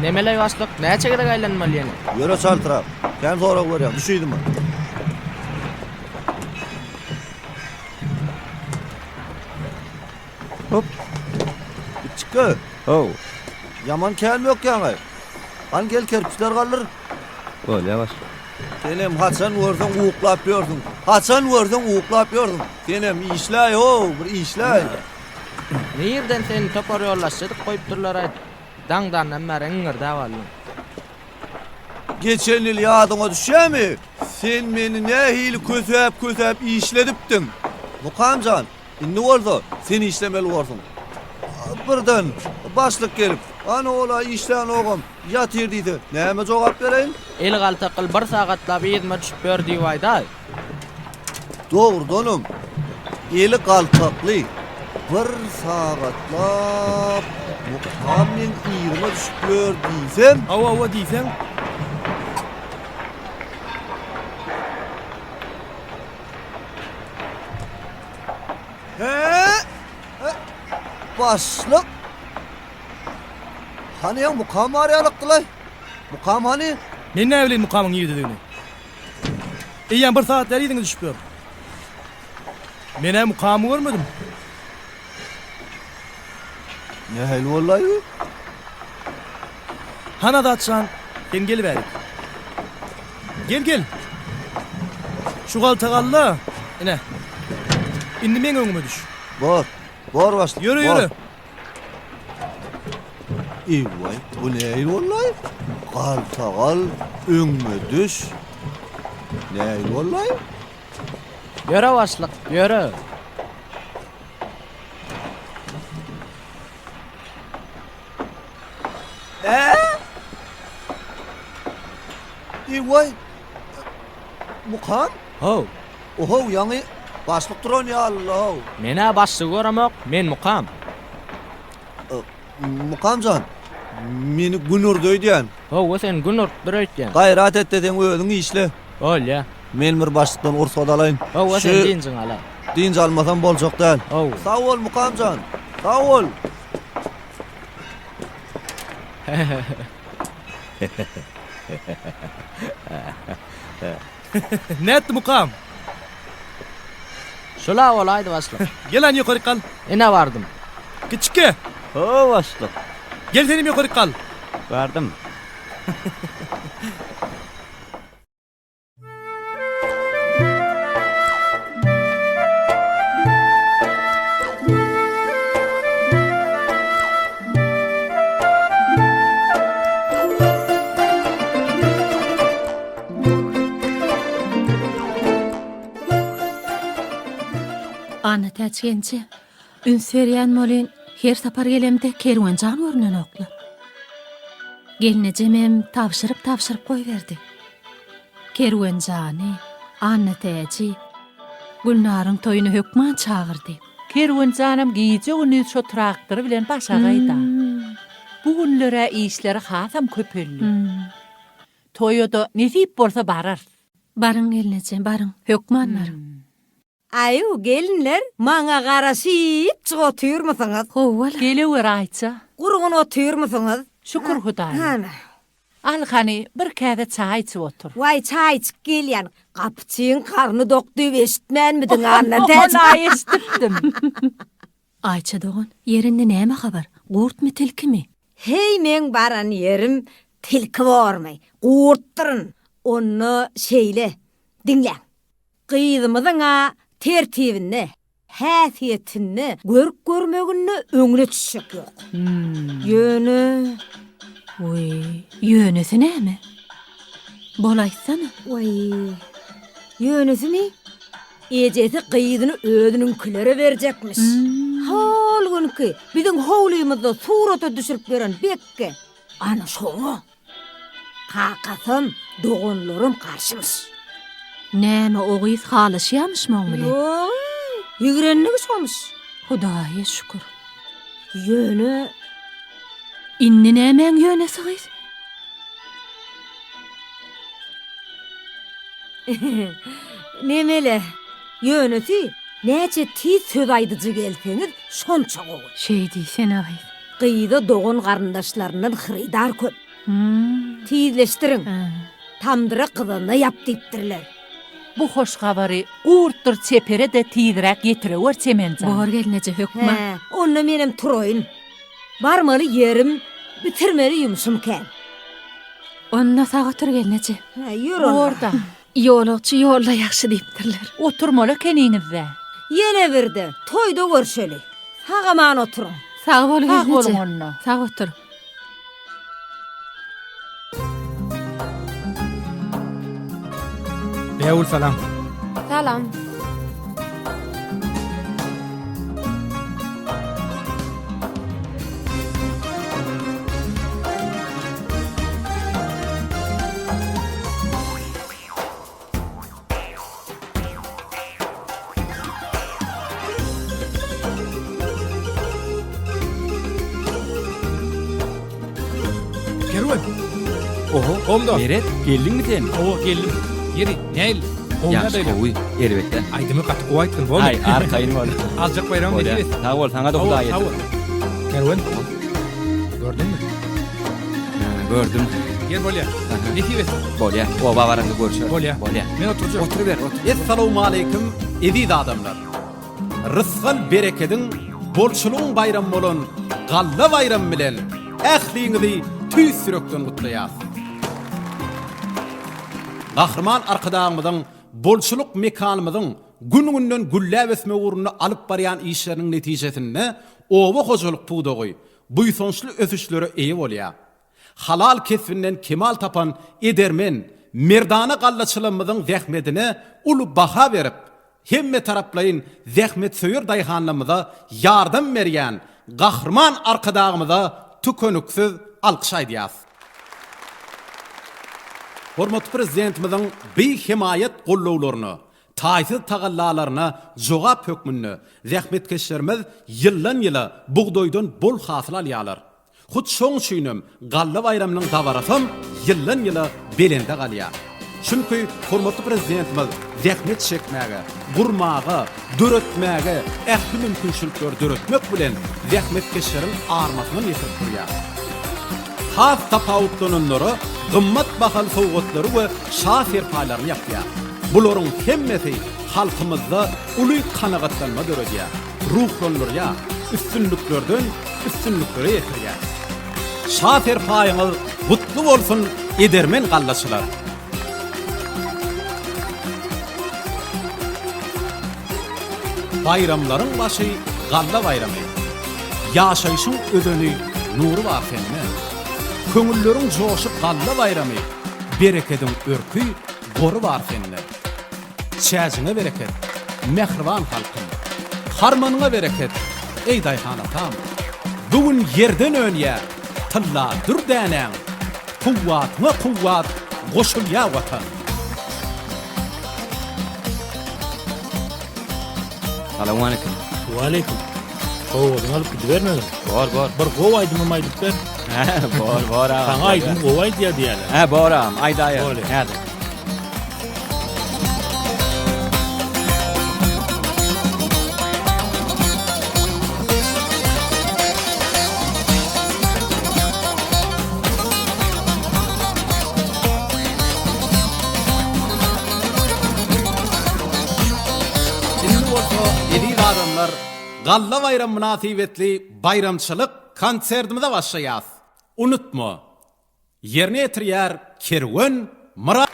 S18: Nemeleý başlyk, näçe gezek aýlanmaly ýene?
S8: Ýöre çaltrak. Kän sorag berýäň, düş yzyma. Hop. Içki.
S19: How.
S8: Ýaman kän bökýäň-aý. Hany gel kerpiçler galdyr.
S19: Bolýa başlyk.
S8: Senem haçan görseň uklap ýörsüň. Haçan görseň uklap ýörsüň. Senem işläý-how, bir işläý.
S18: Nirden seni topar ýoldaşçy edip goýupdyrlar-aý, daňdandan bäri iňňirdäp aldyň.
S8: Geçen ýyl ýadyňa düşýärmi, sen meni nähili kösäp-kösäp işledipdiň? Mukam jan, indi bolsa sen işlemeli borsuň. Birden başlyk gelip, Ana ol-a işlänogam, ýatyr diýse, näme jogap bereýin?
S18: Eli galtakgyl bir sagatlap yzyma düşüp ýör diýip aýdaý.
S8: Dogrudanam, eli galtakly bir sagatlap Mukam meň yzyma düşüp ýör diýsem.
S20: Hawa, hawa diýseň.
S8: Hä? Başlyk! Hany ýa Mukam bar ýalykdylaý? Mukam hany?
S20: Men näbileýin Mukamyň nirdedigini? Eýýäm bir sagat bäri yzyňa düşüp ýör. Men-ä Mukamy görmedim.
S8: Nähili boldy-aý bu?
S20: Hany Azatjan, sen gel bärik. Gel, gel. Şu galtagy al-da, ine. Indi meň öňüme düş.
S8: Bor, bor başlyk,
S20: Ýöre,
S8: bor.
S20: ýöre.
S8: Eý-waý, bu nähili boldy-aý? Galtagy al, öňüme düş. Nähili boldy-aý?
S18: Ýöre başlyk, ýöre.
S8: Ä? Eý-waý! Mukam?
S18: How.
S8: Ohow, ýaňy başlyk duran ýaly-la-how.
S18: Men-ä başlygy göremok, men Mukam.
S8: Mukam jan, meni Gün urdy öýdýän.
S18: Hawa, seni Gün urupdyr öýtýän.
S8: Gaýrat et-de seň özüň işle.
S18: Bolýa.
S8: Men bir başlykdan rugsat alaýyn.
S18: Hawa, sen
S8: Şu
S18: dynjyňy al-a.
S8: Dynç almasam boljak däl.
S18: Hawa.
S8: Sag bol, Mukam jan. Sag bol.
S20: Nätdi Mukam?
S18: Şul-a bolaýdy başlyk.
S20: Gel hany ýokaryk gal.
S18: Ine bardym.
S20: Kiçike!
S19: Ho, başlyk.
S20: Gel senem ýokaryk gal.
S19: Bardym.
S15: Annatäç genje, üns berýän welin, her sapar gelemde Kerwen jan görnenok-la. Gelnejemem tabşyryp-tabşyryp goýberdi. Kerwen jany, Annatäji Gülnaryň toýuna hökman çagyrdy.
S13: Kerwen janam gije-gündiz şo traktory bilen başagaý-da. Bu günler-ä işleri hasam köpeldi. Toýa-da nesip bolsa bararys.
S15: Baryň gelneje, baryň, hökman baryň.
S21: Aýu, gelinler, maňa garaşypjyk otyrmysyňyz?
S15: Howwa-la.
S13: Gelewer Aýça.
S21: Gurgun otyrmysyňyz?
S13: Şükür Hudaýa.
S21: Hany.
S13: Al hany, bir käse çaý içip otur.
S21: Waý, çaý içip gelýän. Gapyçyň garny dok diýip eşitmänmidiň, Annatäç?
S13: Ony-a eşidipdim.
S15: Aýça dogan, ýerinde näme habar? Gurtmy, tilkimi?
S21: Heý, meň baran ýerim tilki bormy? Gurtdyryn. Onda şeýle, diňläň. Gyzymyzyň-a tertibinde, häsiýetinde, görk-görmeginde öňüne düşjek ýok. Ýöne.
S15: Wiý, ýönesi näme? Bol aýtsana.
S21: Waý, ýönesimi? Ejesi gyzyny özüniňkilere berjekmiş. Hol günki biziň howlymyzda surata düşürip ýören Bekge, ana şoňa. Kakasam, doganlaram garşymyş.
S15: Näme, o gyz halaşýamyşmy oň bilen?
S21: Ýog-eý, ýigrenligi şomyş.
S15: Hudaýa şükür.
S21: Ýöne.
S15: Indi nämäň ýönesi gyz?
S21: Nemele, ýönesi, näçe tiz söz aýdyjy gelseňiz, şonça gowy.
S15: Şeý diýsene gyz.
S21: Gyza dogan-garyndaşlaryndan hyrydar köp. Tizleşdiriň. Tamdyra gyzanda ýap diýipdirler.
S13: Bu hoş habary Gurtdyr Çepere-de tizräk ýetirewer Çemen jan.
S4: Bor gelneje hökman.
S21: Hä, onda menem turaýyn. Barmaly ýerim, bitirmeli ýumşum kän.
S4: Onda sag otur gelneje.
S21: Hä, ýör onda.
S13: Bor-da.
S4: Ýolagçy ýolda ýagşy diýipdirler.
S13: Oturmaly ekeniňiz-dä.
S21: Ýene birde, toýda görşeli. Sag-aman oturyň.
S4: Sag bol
S13: Sag
S4: gelneje.
S13: boluň onda.
S4: Sag otur.
S16: Bägül salam.
S15: Salam.
S16: Kerwen.
S11: Oho,
S16: Gomda.
S11: Meret, geldiňmi sen?
S16: Hawa, geldim. Ýeri, näil? Gowy
S11: Ýagşy,
S16: ýagdaýlar.
S11: gowy, elbetde.
S16: Aýdymy gaty gowy aýtdyň, bolmy?
S11: Aý, arkaýyn bol.
S16: Aljak baýragyň
S11: Bolýa.
S16: nesip etsin.
S11: Sag bol, saňa-da
S16: Hawa,
S11: Hudaý
S16: sag bol.
S11: ýetirsin.
S16: Kerwen. Gördüňmi?
S11: Hä, gördüm.
S16: Ýer bolýa. Nesip etsin.
S11: Bolýa. Oba baranda görüşeris.
S16: Bolýa.
S11: Bolýa.
S16: Men oturjak.
S11: Oturyber, otur.
S6: Essalawmaleýkim eziz adamlar! Rysgal berekediň, bolçulygyň baýramy bolan Galla baýramy bilen ähliňizi tüýs ýürekden gutlaýas. Gahryman Arkadagymyzyň bolçulyk mekanymyzyň gün-günden gülläp ösmegi ugrunda alyp barýan işleriniň netijesinde oba hojalyk pudagy buýsançly ösüşlere eýe bolýar. Halal kesbinden kemal tapan edermen, merdana gallaçylarymyzyň zähmetine uly baha berip, hemmetaraplaýyn zähmetsöýer daýhanlarymyza ýardam berýän Gahryman Arkadagymyza tükeniksiz alkyş aýdýarys. Hormatly Prezidentimiziň bihemaýat gollawlaryna, taýsyz tagallalaryna jogap hökmünde zähmetkeşlerimiz ýyldan-ýyla bugdaýdan bol hasyl alýarlar. Hut şoň üçinem Galla baýramynyň dabarasam ýyldan-ýyla belende galýar. Çünki hormatly Prezidentimiz zähmet çekmäge, gurmaga, döretmäge ähli mümkinçilikleri döretmek bilen zähmetkeşleriň armasynam ýetirip durýar. Has tapawutlananlara gymmat bahaly sowgatlary we şa serpaýlaryny ýapýar. Bularyň hemmesi halkymyzda uly kanagatlanma döredýär, ruhlandyrýar, üstünliklerden üstünliklere ýetirýär. Şa serpaýyňyz gutly bolsun edermen gallaçylar! Baýramlaryň başy Galla baýramy. Ýaşaýşyň özeni nury bar sende. Köňülleriň joşy Galla baýramy, Berekediň örki, gory bar sende. Çäjiňe bereket, mähriban halkym! Harmanyňa bereket, eý daýhan atam! Bu gün ýerden önýär tylla dür dänäň, Kuwwatyňa kuwwat goşulýar Watan!
S11: Salowmaleýkim.
S22: Waleýkim. Sowgadyňy alyp gidibermegin.
S11: Bor, bor.
S22: Bir gowy aýdymam aýdyp ber.
S11: Hä, bor, bor agam.
S22: Saňa aýdym gowy aýdýar diýýärler.
S11: Hä, bor agam, aýdaýar.
S22: Bolýar.
S11: Häzir.
S6: Indi bolsa, eziz adamlar, Galla baýramy mynasybetli baýramçylyk konsertimize başlaýas. Unutma! Ýerine ýetirýär Kerwen Myrat.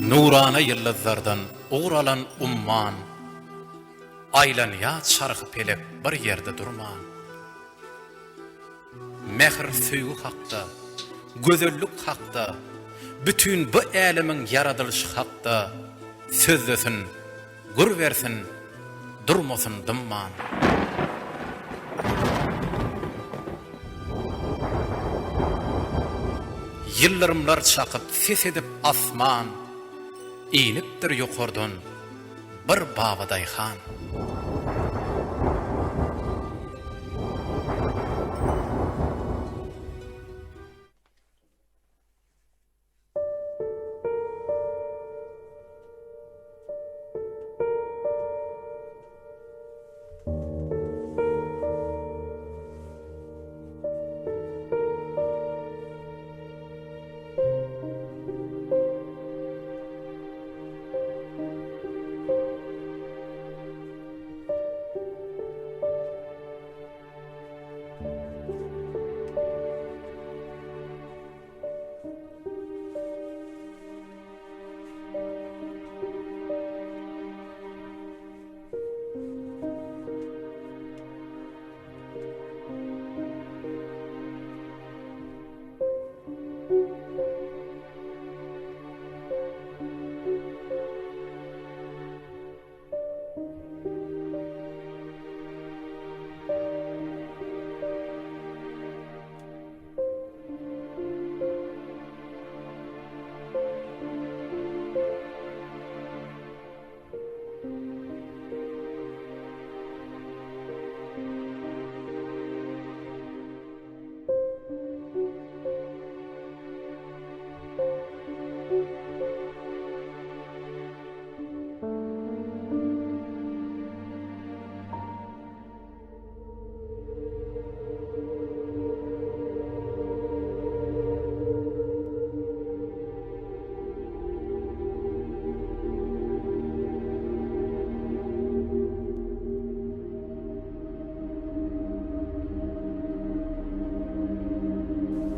S23: Nurana ýyldyzlardan ugur alan umman, Aýlanýar çarhy-pelek bir ýerde durman. Mähir-söýgi hakda, gözellik hakda, Bütin bu älemiň ýaradylyşy hakda Sözlesin, gür bersin, durmasyn dymman. Ýyldyrymlar çakyp, ses edip asman, Inipdir ýokardan bir babadaýhan.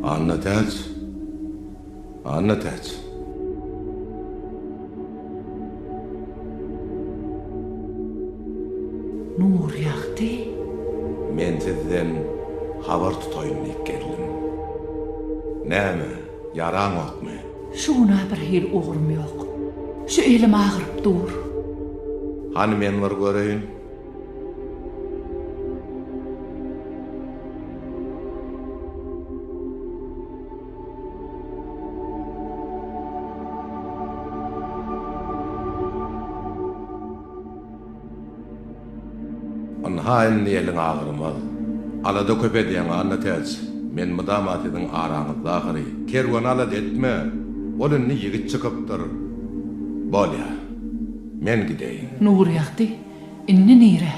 S9: Annatäç! Annatäç!
S10: Nurýagdy?
S9: Men sizden habar tutaýyn diýip geldim. Näme, ýaraňokmy?
S10: Şu gün-ä bir hili ugrum ýok. Şu elim agyryp dur.
S9: Hany men bir göreýin. Ynha indi eliň agyrmaz. Alada köp edýäň, Annatäç. Men mydama siziň araňyzda ahyry. Kerweni alada etme. Ol indi ýigit çykypdyr. Bolýa. Men gideýin.
S10: Nurýagdy, indi nirä?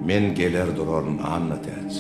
S9: Men geler duraryn, Annatäç.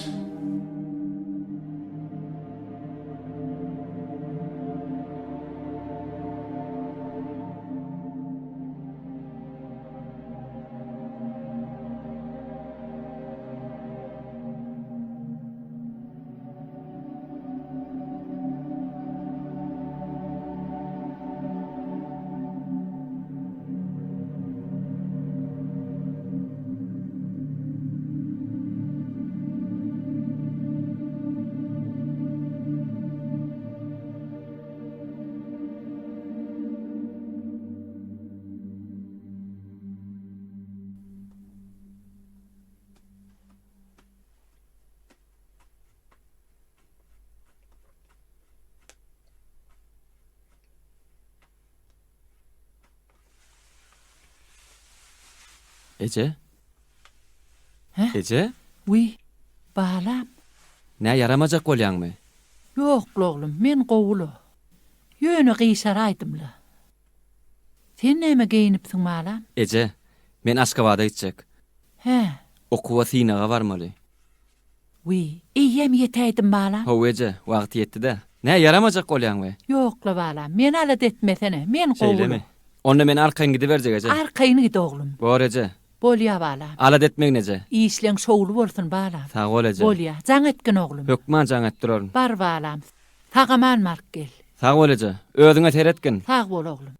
S11: Eje?
S10: Hä?
S11: Eje?
S10: Wiý, balam.
S11: Nä ýaramajak bolýaňmy?
S10: Ýok-la oglum, men gowy-la. Ýöne gyşaraýdym-la. Sen näme geýnipsiň balam?
S11: Eje, men Aşgabada gitjek.
S10: Hä.
S11: Okuwa synaga barmaly.
S10: Wiý, eýýäm ýetäýdim balam.
S11: Hawa eje, wagty ýetdi-dä. Nä ýaramajak bolýaňmy?
S10: Ýok-la balam, meni alada etmesene, men gowy-la.
S11: Şeýlemi? Onda men arkaýyn gidiberjek eje.
S10: Arkaýyn git oglum.
S11: Bor eje.
S10: Bolýa balam.
S11: Alada etmegin eje.
S10: Işleň şowly bolsun balam.
S11: Sag bol eje.
S10: Bolýa, jaň etgin oglum.
S11: Hökman jaň et duraryn.
S10: Bar balam, sag-aman baryp gel.
S11: Sag bol eje. Özüňe seretgin.
S10: Sag bol oglum.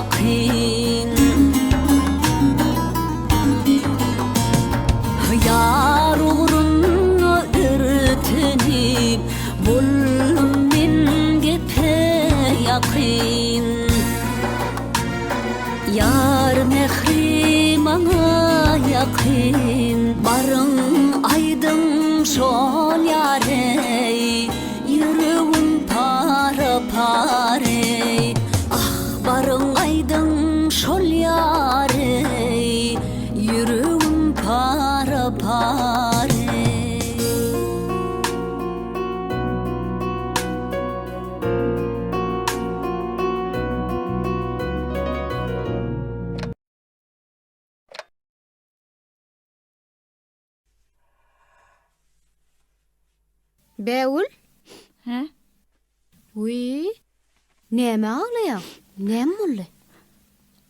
S5: ýakyn. Ýar ugrunda örtenip, boldum men gepe ýakyn. Ýar mähri maňa ýakyn. Baryň aýdyň şol ýareý, Ýüregim para-pareý. Ah, baryň aýdyň şol ýareý, Ýüregim para-pareý.
S2: Bägül?
S4: Hä?
S2: Wiý, näme aglaýaň? Näme boldy?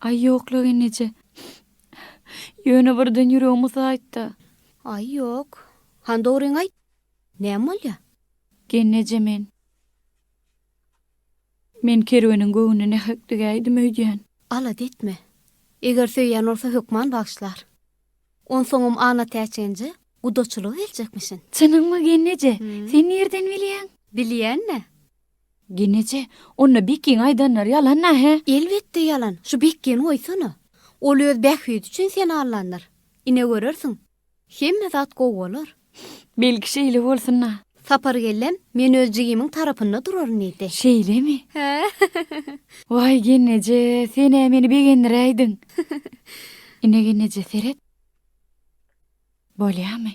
S4: Aý ýok-la gelneje. Ýöne birden ýüregim ysaýtda.
S2: Aý ýok. Hany dogryňy aýt. Näme bolýa?
S4: Gelneje men. Men Kerweniň göwnüne nähak degäýdim öýdýän.
S2: Alada etme. Eger söýýän bolsa hökman bagyşlar. Onsoňam Annatäç enje gudaçylyga geljekmişin.
S4: Çynyňmy gelneje? Sen nirden bilýäň?
S2: Bilýän-dä.
S4: Gelneje, onda Bekgiň aýdanlary ýalan-a, hä?
S2: Elbetde ýalan. Şu Bekgini goýsana. Ol öz bähbidi üçin seni aldandyr. Ine görersiň. Hemme zat gowy bolar.
S4: Belki şeýle bolsun-da.
S2: Sapar gellem, men öz jigimiň tarapynda duraryn diýdi.
S4: Şeýlemi?
S2: Hä.
S4: Waý, gelneje, sen-ä meni begendiräýdiň. Ine gelneje, seret. Bolýamy?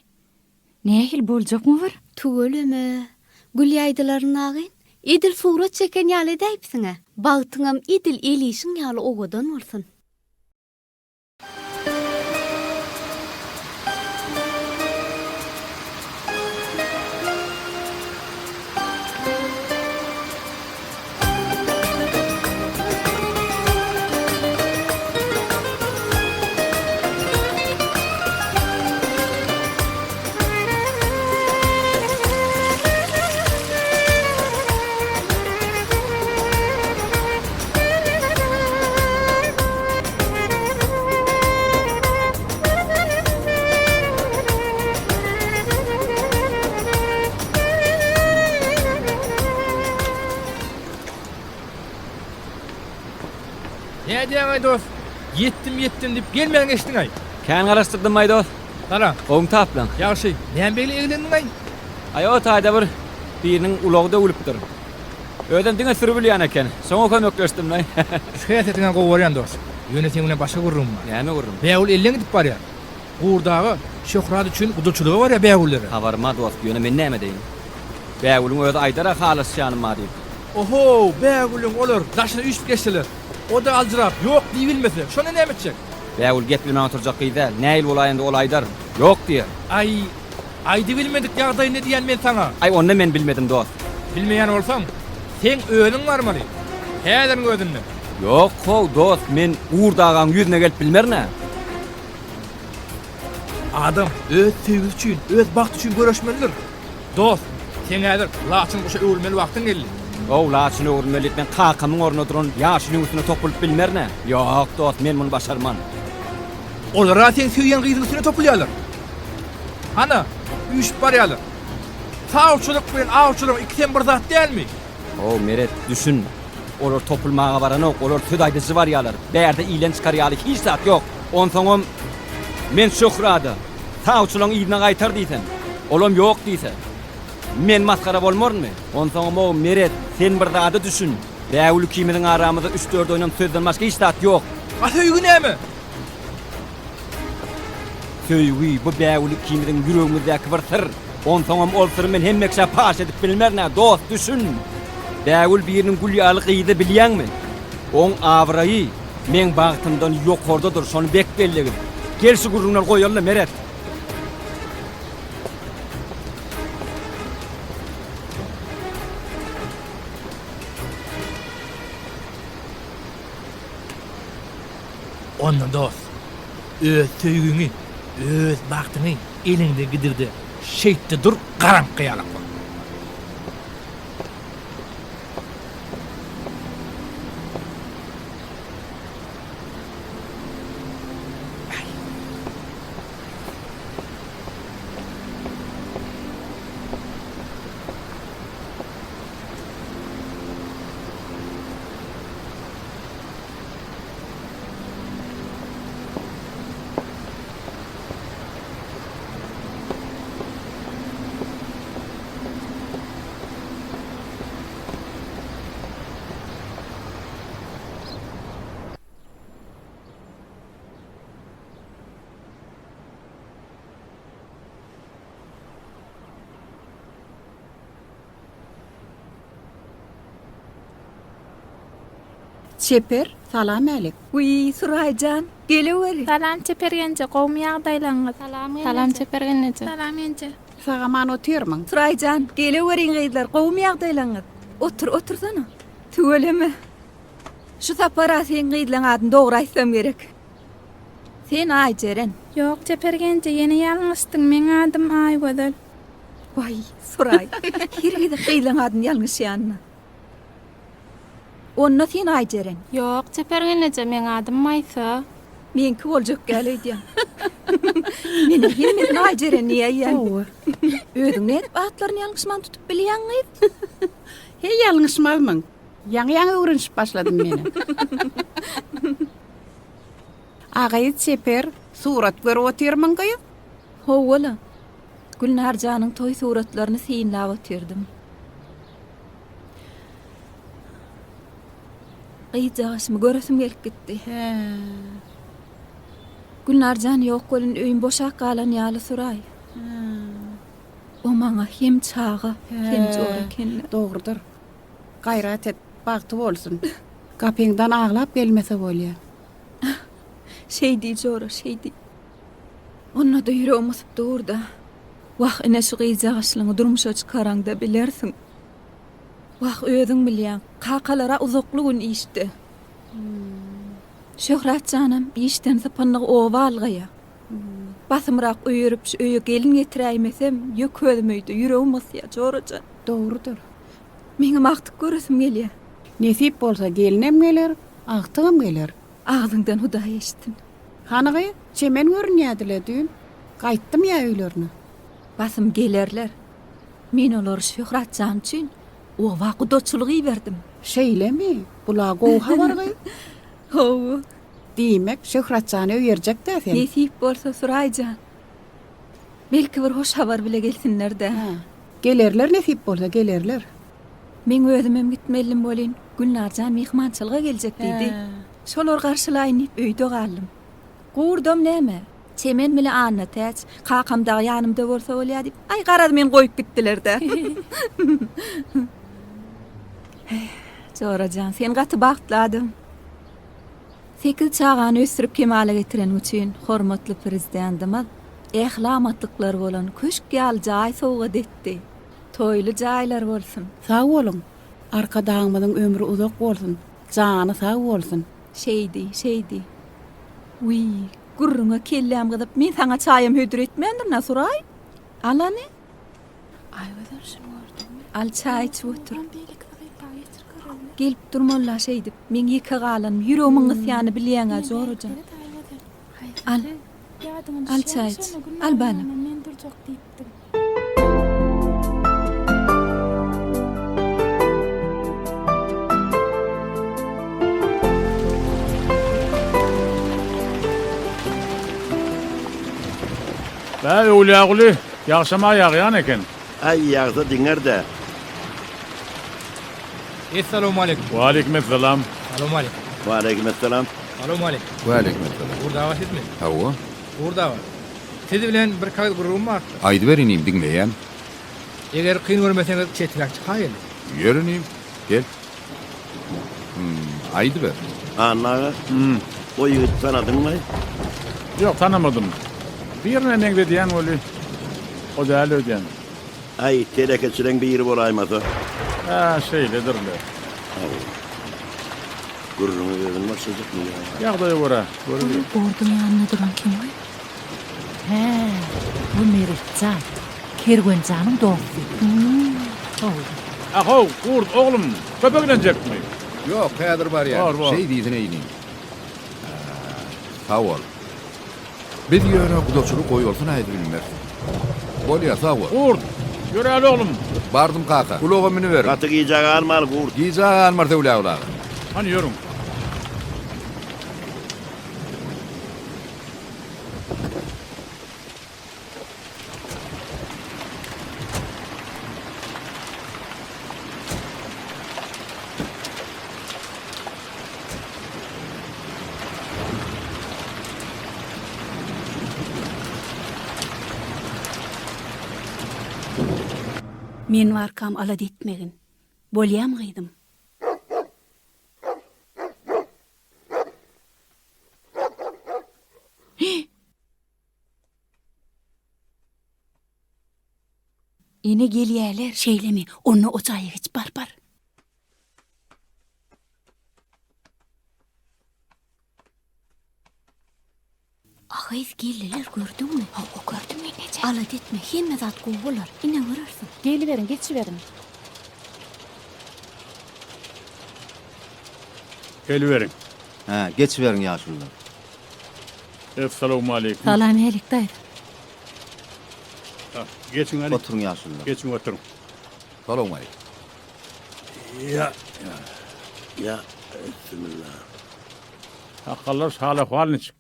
S4: Nähili boljakmy bir?
S2: Tüweleme, gül ýaýdylaryn agyn. Edil surat çeken ýaly edäýipsiň-ä. Bagtyňam edil el işiň ýaly owadan bolsun.
S16: Nädýäň-aý dost? Ýetdim, ýetdim diýip gelmän geçdiň-aý.
S11: Kän garaşdyrdym-aý dost.
S16: Salam.
S11: Gowumy taplaň?
S16: Ýagşy. Näme beýle eglendiň-aý?
S11: Aý o taýda bir biriniň ulagy döwülipdir. Özem diňe sürübilýän eken. Şoňa kömekleşdim-laý.
S16: Şu häsiýetiňe gowy görýän dost. Ýöne seň bilen başga gürrüňim bar.
S11: Näme gürrüň?
S16: Bägül elden gidip barýar. Gurdaga Şöhrat üçin gudaçylyga barýar Bägüllere.
S11: Habarym-a dost, ýöne men näme edeýin? Bägülüň özi aýdar-a halaşýanym bar diýip.
S16: Ohow, Bägülüň olar daşyna üýşüp geçseler, o-da aljyrap, ýok diýibilmese, şonda näme etjek?
S11: Bägül gep bilmän oturjak gyz däl. Nähili bolaýanda ol aýdar, ýok diýer.
S16: Aý, Aýdybilmedik ýagdaýynda diýýän men saňa.
S11: Aý onda men bilmedim dost.
S16: Bilmeýän bolsaň, seň özüň barmaly. Häziriň özünde.
S11: Ýok how dost men Gurt agaň ýüzüne gelip bilmerin-ä.
S16: Adam öz söýgüsi üçin, öz bagty üçin göreşmelidir. Dost, seň häzir laçyn guşa öwrülmeli wagtyň geldi.
S11: How laçyn öwrülmeli diýip men kakamyň ornunda duran ýaşulyň üstüne topulyp bilmerin-ä. Ýok dost men muny başarman.
S16: Olar-a seň söýýän gyzyň üstüne topulýarlar. Hana, üýşüp barýarlar. Sawçylyk bilen awçylygyň ikisem bir zat dälmi?
S11: How, Meret, düşün. Olar topulmaga baranok, olar söz aýdyjy barýarlar. Bärde ilen çykar ýaly hiç zat ýok. Onsoňam, men Şöhrada, sawçylaryň yzyna gaýtar diýsem, olam ýok diýse, men masgara bolmarynmy? Onsoňam-ow, Meret, sen bir zada düşün. Bägül ikimiziň aramyzda üç-dört oýnam sözden başga hiç zat ýok.
S16: A söýgi näme?
S11: Söýgi, bu Bägül ikimiziň ýüregimizdäki bir syr. Onsoňam ol syry men hemme kişä paş edip bilmerin-ä, dost, düşün! Bägül biriniň gül ýaly gyzy, bilýäňmi? Oň abraýy meň bagtymdan ýokardadyr, şony bek bellegil. Gel şu gürrüňleri goýaly-la, Meret!
S16: Onda dost, öz söýgiňi, öz bagtyňy eliňden gidirde, şeýtde dur, garaňky ýalak bol.
S7: Çeper, salam-älik.
S4: Wiý, Suraý jan, geleweri.
S12: Salam Çeper genje, gowumy ýagdaýlaryňyz? Salam gelneje. Salam Çeper gelneje. Salam enje.
S7: Sag-aman otyrmyň?
S4: Suraý jan, geleweriň gyzlar, gowumy ýagdaýlaryňyz? Otur, otursana. Tüweleme. Şu sapar-a seň gyzlaň adyny dogry aýtsam gerek. Sen Aýjeren.
S12: Ýok, Çeper genje, ýene ýalňyşdyň, meň adym Aýgözel.
S4: Waý, Suraý, her gezek gyzlaň adyny ýalňyşýanyna. Onda sen Aýjeren.
S12: Ýok, Çeper gelneje, meň adym Maýsa.
S4: Meňki boljak däl öýdýän. Menem hemmesini Aýjeren diýäýýän.
S7: Hawa.
S4: Özüň nädip atlaryny ýalňyşman tutup bilýäň, gyz?
S7: Heý, ýalňyşmazmyň? Ýaňy-ýaňy öwrenişip başladym menem. A gyz, Çeper, surat görüp otyrmyň, gyz?
S4: Hawa-la. Gülnar janyň toý suratlaryny synlap otyrdym. Gyzjagaşymy göresim gelip gitdi.
S7: Hä.
S4: Gülnar jan ýok welin öýüm boşap galan ýaly Suraý.
S7: Hä.
S4: O maňa hem çaga, hem jora eken-le.
S7: Dogrudyr. Gaýrat et, bagty bolsun. Gapyňdan aglap gelmese bolýa.
S4: Şeý diý jora, şeý diý. Onda-da ýüregim gysyp dur-da. Wah, ine şu gyzjagaşlyňy durmuşa çykaraňda bilersiň. Wah, özüň bilýäň, kakalar-a uzakly gün işde. Şöhrat janam işden sypyndygy oba algaýa. Basymrak öýerip, şu öýe gelin getiräýmesem, ýök özüm öýde, ýüregim gysýa, jora jan.
S7: Dogrudyr.
S4: Meňem agtyk göresim gelýä.
S7: Nesip bolsa gelinem geler, agtygam geler.
S4: Agzyňdan Hudaý eşitsin.
S7: Hany gyz, çemen görünýädi-le düýn. Gaýtdym ýa öýlerine.
S4: Basym gelerler. Men olary Şöhrat jan üçin oba gudaçylyk iberdim.
S7: Şeýlemi? Bul-a gowy habar gyz.
S4: Hawa.
S7: Diýmek, Şöhrat jany öýerjek-dä sen?
S4: Nesip bolsa, Suraý jan. Belki bir hoş habar bile gelsinler-dä.
S7: Hä. Gelerler nesip bolsa, gelerler.
S4: Meň özümem gitmelidim welin, Gülnar jan myhmançylyga geljek diýdi. Şolary garşylaýyn diýip öýde galdym. Gurdam näme, Çemen bile Annatäç, kakam dagy ýanymda bolsa bolýa diýip, aý garaz meni goýup gitdiler-dä. Heý, jora jan, sen gaty bagtly adam. Sekiz çagany ösdürip kemala getireniň üçin hormatly Prezidentimiz ähli amatlyklary bolan köşk ýaly jaý sowgat etdi. Toýly jaýlar bolsun!
S7: Sag boluň! Arkadagymyzyň ömri uzak bolsun, jany sag bolsun!
S4: Şeýdi, şeýdi. Wiý, gürrüňe kelläm gyzyp, men saňa çaýam hödür etmändirin-a, Suraý. Al hany.
S12: Aýgözel şuny gördüňmi?
S4: Al çaý içip otur. Gelip dur molla şeýdip, meň ýeke galanym, ýüregimiň gysýany bilýäň-ä, jora jan. Al. Al çaý iç. Al balam.
S12: Men durjak diýipdim.
S22: Bä, Öwlüýaguly, ýagşam-a ýagýan eken.
S14: Aý, ýagsa diňer-dä.
S16: Essalawmaleýkum.
S22: Waleýkim essalam.
S16: Salowmaleýkim.
S14: Waleýkim essalam.
S16: Salowmaleýkim.
S24: Waleýkim essalam.
S16: Gurt aga sizmi?
S24: Hawa.
S16: Gurt aga, siz bilen bir kagyz gürrüňim bardy.
S24: Aýdyber inim, diňleýän.
S16: Eger kyn görmeseňiz çeträk çykaýaly.
S24: Ýör inim, gel. Hum, aýdyber.
S14: Anna aga, o ýigidi tanadyňmy?
S22: Ýok, tanamadym. Birine meňzedýän weli, o däl öýdýän.
S14: Aý, telekeçileň biri bolaýmasa.
S22: Hä, şeýledir-le.
S14: Hawa. Gürrüňe özüň başlajakmy ýa?
S22: Ýagdaýa görä, görüber.
S25: Gurduň ýanynda duran kim-aý?
S10: Hä, bu Meretjan, Kerwenjanyň dosty. Hawa.
S22: A-how, Gurt oglum, köpe gidejekmi?
S24: Ýok, häzir barýan.
S22: Bor, bor.
S24: Şeý diýsene inim. Hä, sag bol. Biz ýöne gudaçylyk goýalsyn aýdybilmeris. Bolýa, sag bol.
S22: Gurt, ýöräli oglum.
S24: Bardym kaka. Ulaga münüberiň.
S14: Gaty gijä galmaly, Gurt.
S24: Gijä galmarys Öwlüýaguly aga.
S22: Hany ýörüň.
S26: Men barkam alada etmegin. Bolýamy gyzym?
S10: Ine gelýäler. Şeýlemi? Onda o jaýa geç, bar, bar.
S2: Agyz geldiler gördüňmi? Hawa gördüm gelneje. Alada etme hemme zat gowy bolar. Ine görersiň.
S13: Geliberiň geçiberiň.
S22: Geliberiň.
S1: Hä, geçiberiň ýaşulular.
S22: Essalawmaleýkim.
S10: Salam älik daýza.
S22: Geçiň hany.
S1: Oturyň ýaşulular.
S22: Geçiň oturyň.
S24: Salowmaleýkim.
S14: Ýa, ýa, bismillah.
S22: Sakgaldaş hal-ahwal niçik?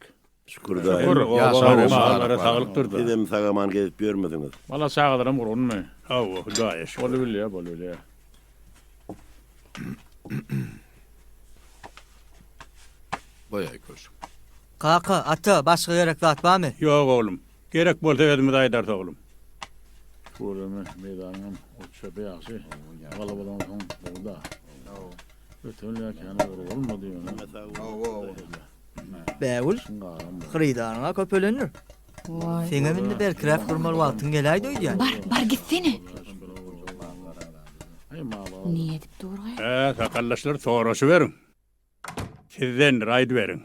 S14: Şükür daýy.
S22: Şükür, oba mallara saglyk durdy.
S14: Sizem sag-aman gezip ýörmesiňiz.
S22: Bala çagalaram gurgunmy?
S3: Hawa, Hudaýa şükür.
S22: Bolubilýär, bolubilýär.
S24: Goýaý köşk.
S8: Kaka, ata, başga gerek zat barmy?
S3: Ýok oglum. Gerek bolsa özümiz aýdarys oglum.
S22: Tüweleme, meýdanyňam ot-çöpi ýagşy. Gala bolansoň gowy-da. Öten ýa kän ogry bolmady ýöne.
S8: Bägül, hyrydaryň-a köpelendir. Seňem indi berkiräk durmaly wagtyň geläýdi öýdýän.
S10: Bar, bar gitsene. Ne edip dur-gaý?
S3: Hä, sakaldaşlar soraşyberiň. Sizdendir, aýdyberiň.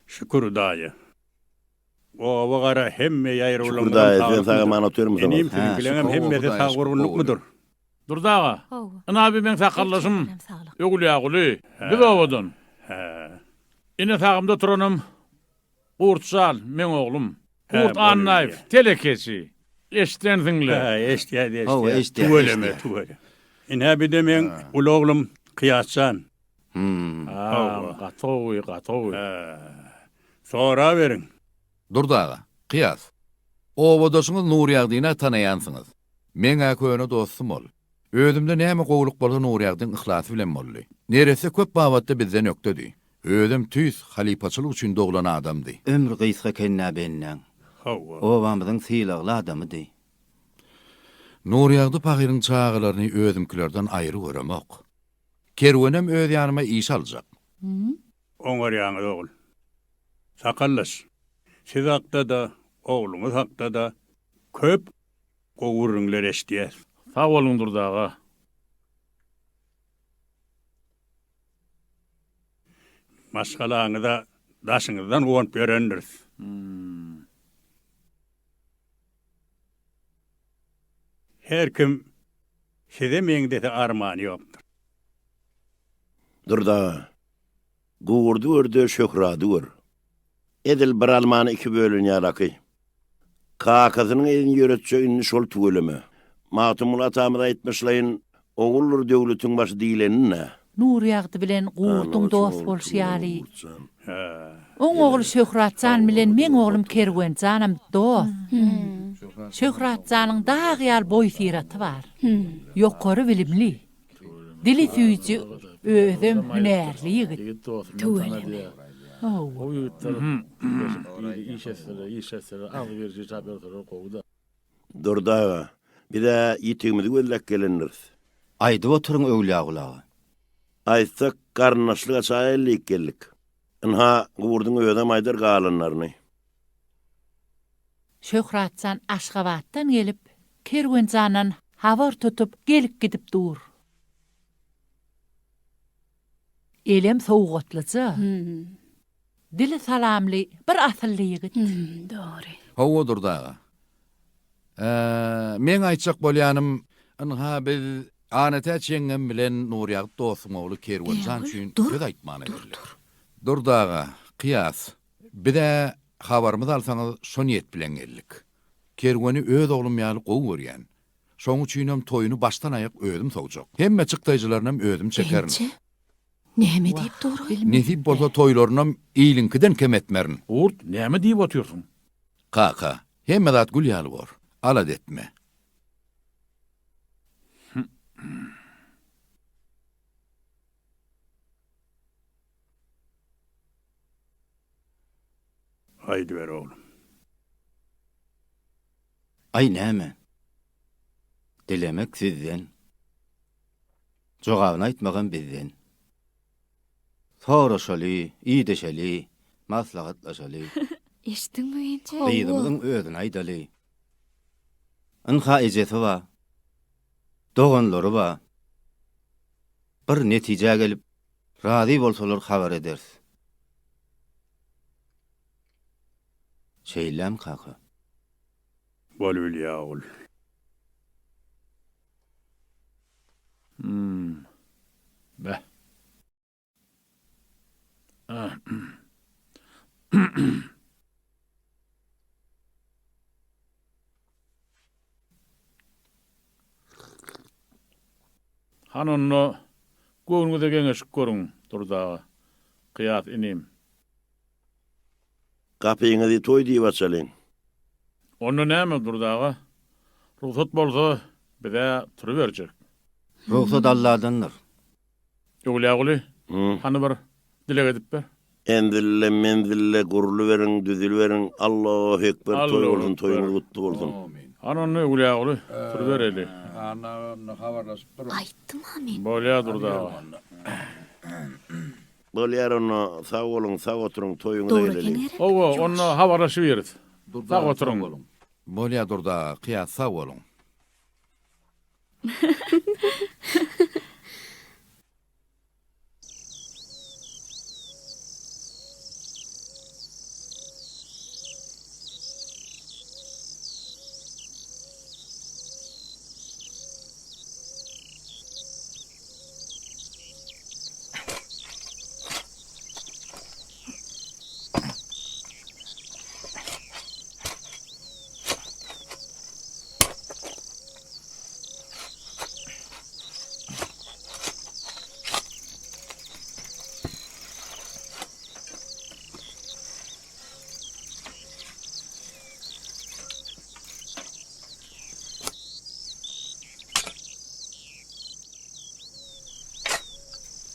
S3: Şükür Hudaýa. Oba gara hemme
S14: Şükür
S3: ýaýrawlaryňyzam
S14: daýy, sen
S3: saglykmydyr?
S14: sag-aman otyrmysyňyz?
S3: Inim, siziňkileňem hemmesi sag-gurgunlykmydyr?
S22: Durdy aga, ynha bi meň sakaldaşym Öwülýaguly, biz obadan. Ine sagymda oturanam Gurt jal, meň oglum. Gurt Annaýew, telekeçi. Eşdensiň-le.
S3: Hä, eşidýäs, eşidýäs.
S1: Hawa, eşidýäs,
S3: Tüweleme,
S1: eşidýäs.
S3: tüweleme. Ine bi-de meň uly oglum Kyýas jan.
S22: Hawa, gaty gowy, gaty gowy.
S3: Hä. Soraberiň.
S24: Durdy aga, Kyýas. Obadaşyňyz Nurýagdyny-a tanaýansyňyz. Meň-ä köne dostum ol. Özümde näme gowulyk bolsa Nurýagdyň yhlasy bilen boldy. Neresse köp babatda bizden ökdedi. Özem tüýs halypaçylyk üçin doglan adamdy.
S1: Ömri gysga eken-dä bendäň.
S3: Hawa.
S1: Obamyzyň sylagly adamydy.
S24: Nurýagdy pahyryň çagalaryny özümkilerden aýry göremok. Kerwenem öz ýanyma işe aljak.
S3: Oňarýaňyz ogul. Sakaldaş, siz hakda-da, ogluňyz hakda-da köp gowy gürrüňler eşidýäs.
S22: Sag boluň Durdy aga.
S3: Maşgalaňyza daşyňyzdan guwanyp ýörendiris. Her kim size meňzese armany ýokdur.
S14: Durdy aga, Gurdy gör-de, şöhrady gör. Edil bir almany iki bölen ýalaky. Kakasynyň yzyny ýöretjek indi şol tüweleme. Magtymguly atamyz aýtmyşlaýyn, Oguldyr döwletiň başy diýlenini-dä.
S10: Nurýagdy bilen Gurduň dost bolşy ýaly, oň ogly Şöhratjan bilen meň oglum Kerwenjanam dost. Şöhratjanyň dag ýaly boý-syraty bar. Ýokary bilimli. Dili süýji, özem hünärli ýigit.
S22: Tüweleme.
S14: Durdy aga, biz-ä ýitigimizi gözläp gelendiris.
S1: Aýdyp oturyň Öwlýaguly aga.
S14: Aýtsak, garyndaşlyga çaý elleýip geldik. Ynha, Gurduň özem aýdar galanlaryny.
S10: Şöhratjan Aşgabatdan gelip, Kerwenjandan habar tutup gelip-gidip dur. Elem sowgatlyja. Dili salamly bir asylly ýigit.
S2: Dogry.
S24: Hawa Durdy aga. Meň aýtjak bolýanym, ynha biz Anatäç ýeňňem bilen Nurýagt dostuň ogly Kerwenjan üçin söz aýtmana geldik. Durdy aga, Kyýas, Biz-ä habarymyzy alsaňyz şo niýet bilen geldik. Kerweni öz oglum ýaly gowy görýän. Şoň üçinem toýuny başdan-aýak özüm sowjak. Hemme çykdaýjylarynam özüm çekerin.
S2: Ençe näme diýip dur?
S24: Nesip bolsa toýlarynam iliňkiden kem etmerin.
S22: Gurt, näme diýip otyrsyň?
S24: Kaka, hemme zat gül ýaly bor. Alada etme.
S3: Aýdyber oglum.
S1: Aý näme? Dilemek sizden. Jogabyny aýtmagam bizden. Soraşaly, ideşeli, maslahatlaşaly.
S12: Eşitdiňmi Genje?
S1: Gyzymyzyň özüne aýdaly. Ynha ejesi bar. Doganlary bar. Bir netijä gelip, razy bolsalar habar ederis. Şeýlemi kaka?
S3: Bolubilýä ogul.
S22: Hmm. Beh. Hany onda göwnüňize geňeşip görüň, Durdy aga. Kyýas inim.
S14: Gapyňyzy toý diýip açalyň.
S22: Onda näme, Durdy aga? Rugsat bolsa, biz-ä turuberjek.
S1: Rugsat Alladandyr.
S22: Öwlýaguly, hany bir dileg edip ber.
S14: Enzille, menzille gurluberiň, düzüliberiň, Allahu ekber, toý bolsun, toýuňyz gutly bolsun.
S22: Hany onda Öwlýaguly, turubereli.
S24: Anna onda habarlaşyp duruň.
S5: Aýtdym-a men.
S22: Bolýa Durdy aga.
S14: Bolýar onda, sag boluň, sag oturyň, toýuňyza geleliň.
S22: Hawa, onda habarlaşybiris. Sag oturyň.
S24: Bolýa Durdy aga, Kyýas sag boluň.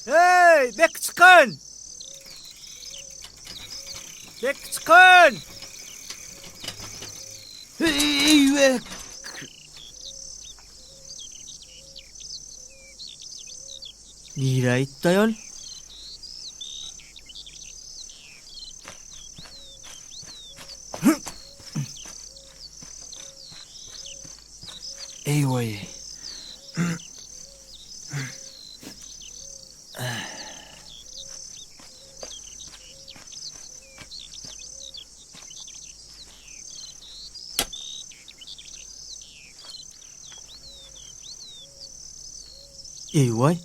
S8: Hey, bek çykan! Bek çykan! Hey, bek! Nirä gitdi aýol? Eý-waý. Eý-waý.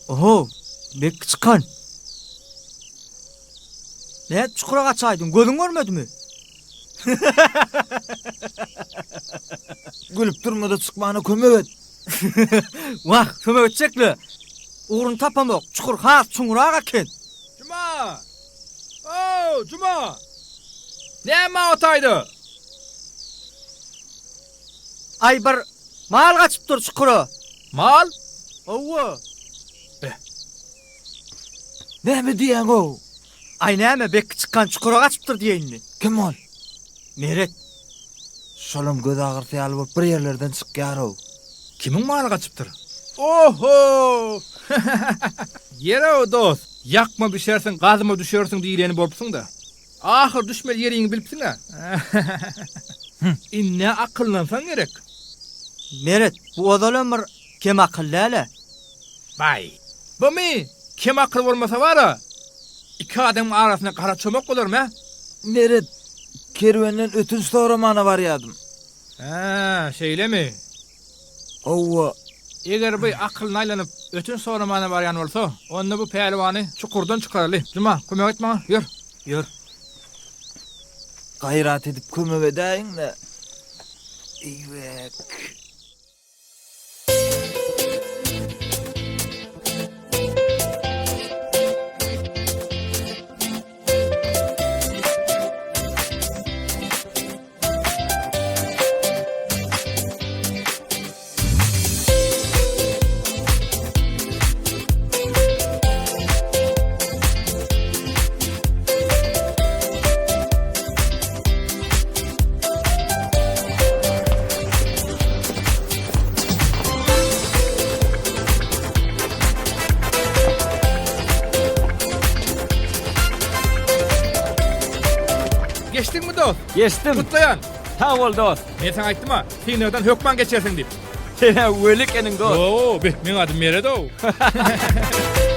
S8: Oho, bek çykan. Nädip çukura gaçaýdyň, gözüň görmedimi?
S17: Gülüp durma-da çykmana kömek et.
S8: Wah, kömek etjek-le. Ugruny tapamok, çukur has çuňrak eken.
S16: Juma! Ow, Juma! Näme o taýda?
S8: Aý bir mal gaçypdyr çukura.
S16: Mal?
S8: Hawa.
S16: Beh.
S17: Näme diýýäň-ow?
S8: Aý näme, Bekki çykgan çukura gaçypdyr diýeýinmi?
S17: Kim ol?
S8: Meret.
S17: Şolam göz agyrysy ýaly bolup bir ýerlerden çykýar-ow.
S16: Kimiň maly gaçypdyr? Oho! Ýer-ow, dost, ýakma bişersiň, gazma düşersiň diýleni bolupsyň-da. Ahyr düşmeli ýeriňi bilipsiň-ä. Indi akyllansaň gerek.
S8: Meret, bu ozalam bir kemakyl däl-ä.
S16: Baý, bumy? Kemakyl bolmasa bar-a, iki adamyň arasynda gara çomak bolarmy, hä?
S17: Meret, kerwenden ötünç soramana barýadym.
S16: Hä, şeýlemi?
S17: Hawa.
S16: Eger bu akylyna aýlanyp, ötünç soramana barýan bolsa, onda bu pälwany çukurdan çykaraly. Juma, kömek et maňa, ýör.
S8: Ýör.
S17: Gaýrat edip kömek edäýiň-le. Eýwek.
S16: Geçdiňmi dost?
S11: Geçdim.
S16: Gutlaýan.
S11: Sag bol dost.
S16: Men saňa aýtdym-a, synagdan hökman geçersiň diýip.
S11: Sen-ä weli ekeniň dost.
S16: Ýo, be, meň adym Mered-ow.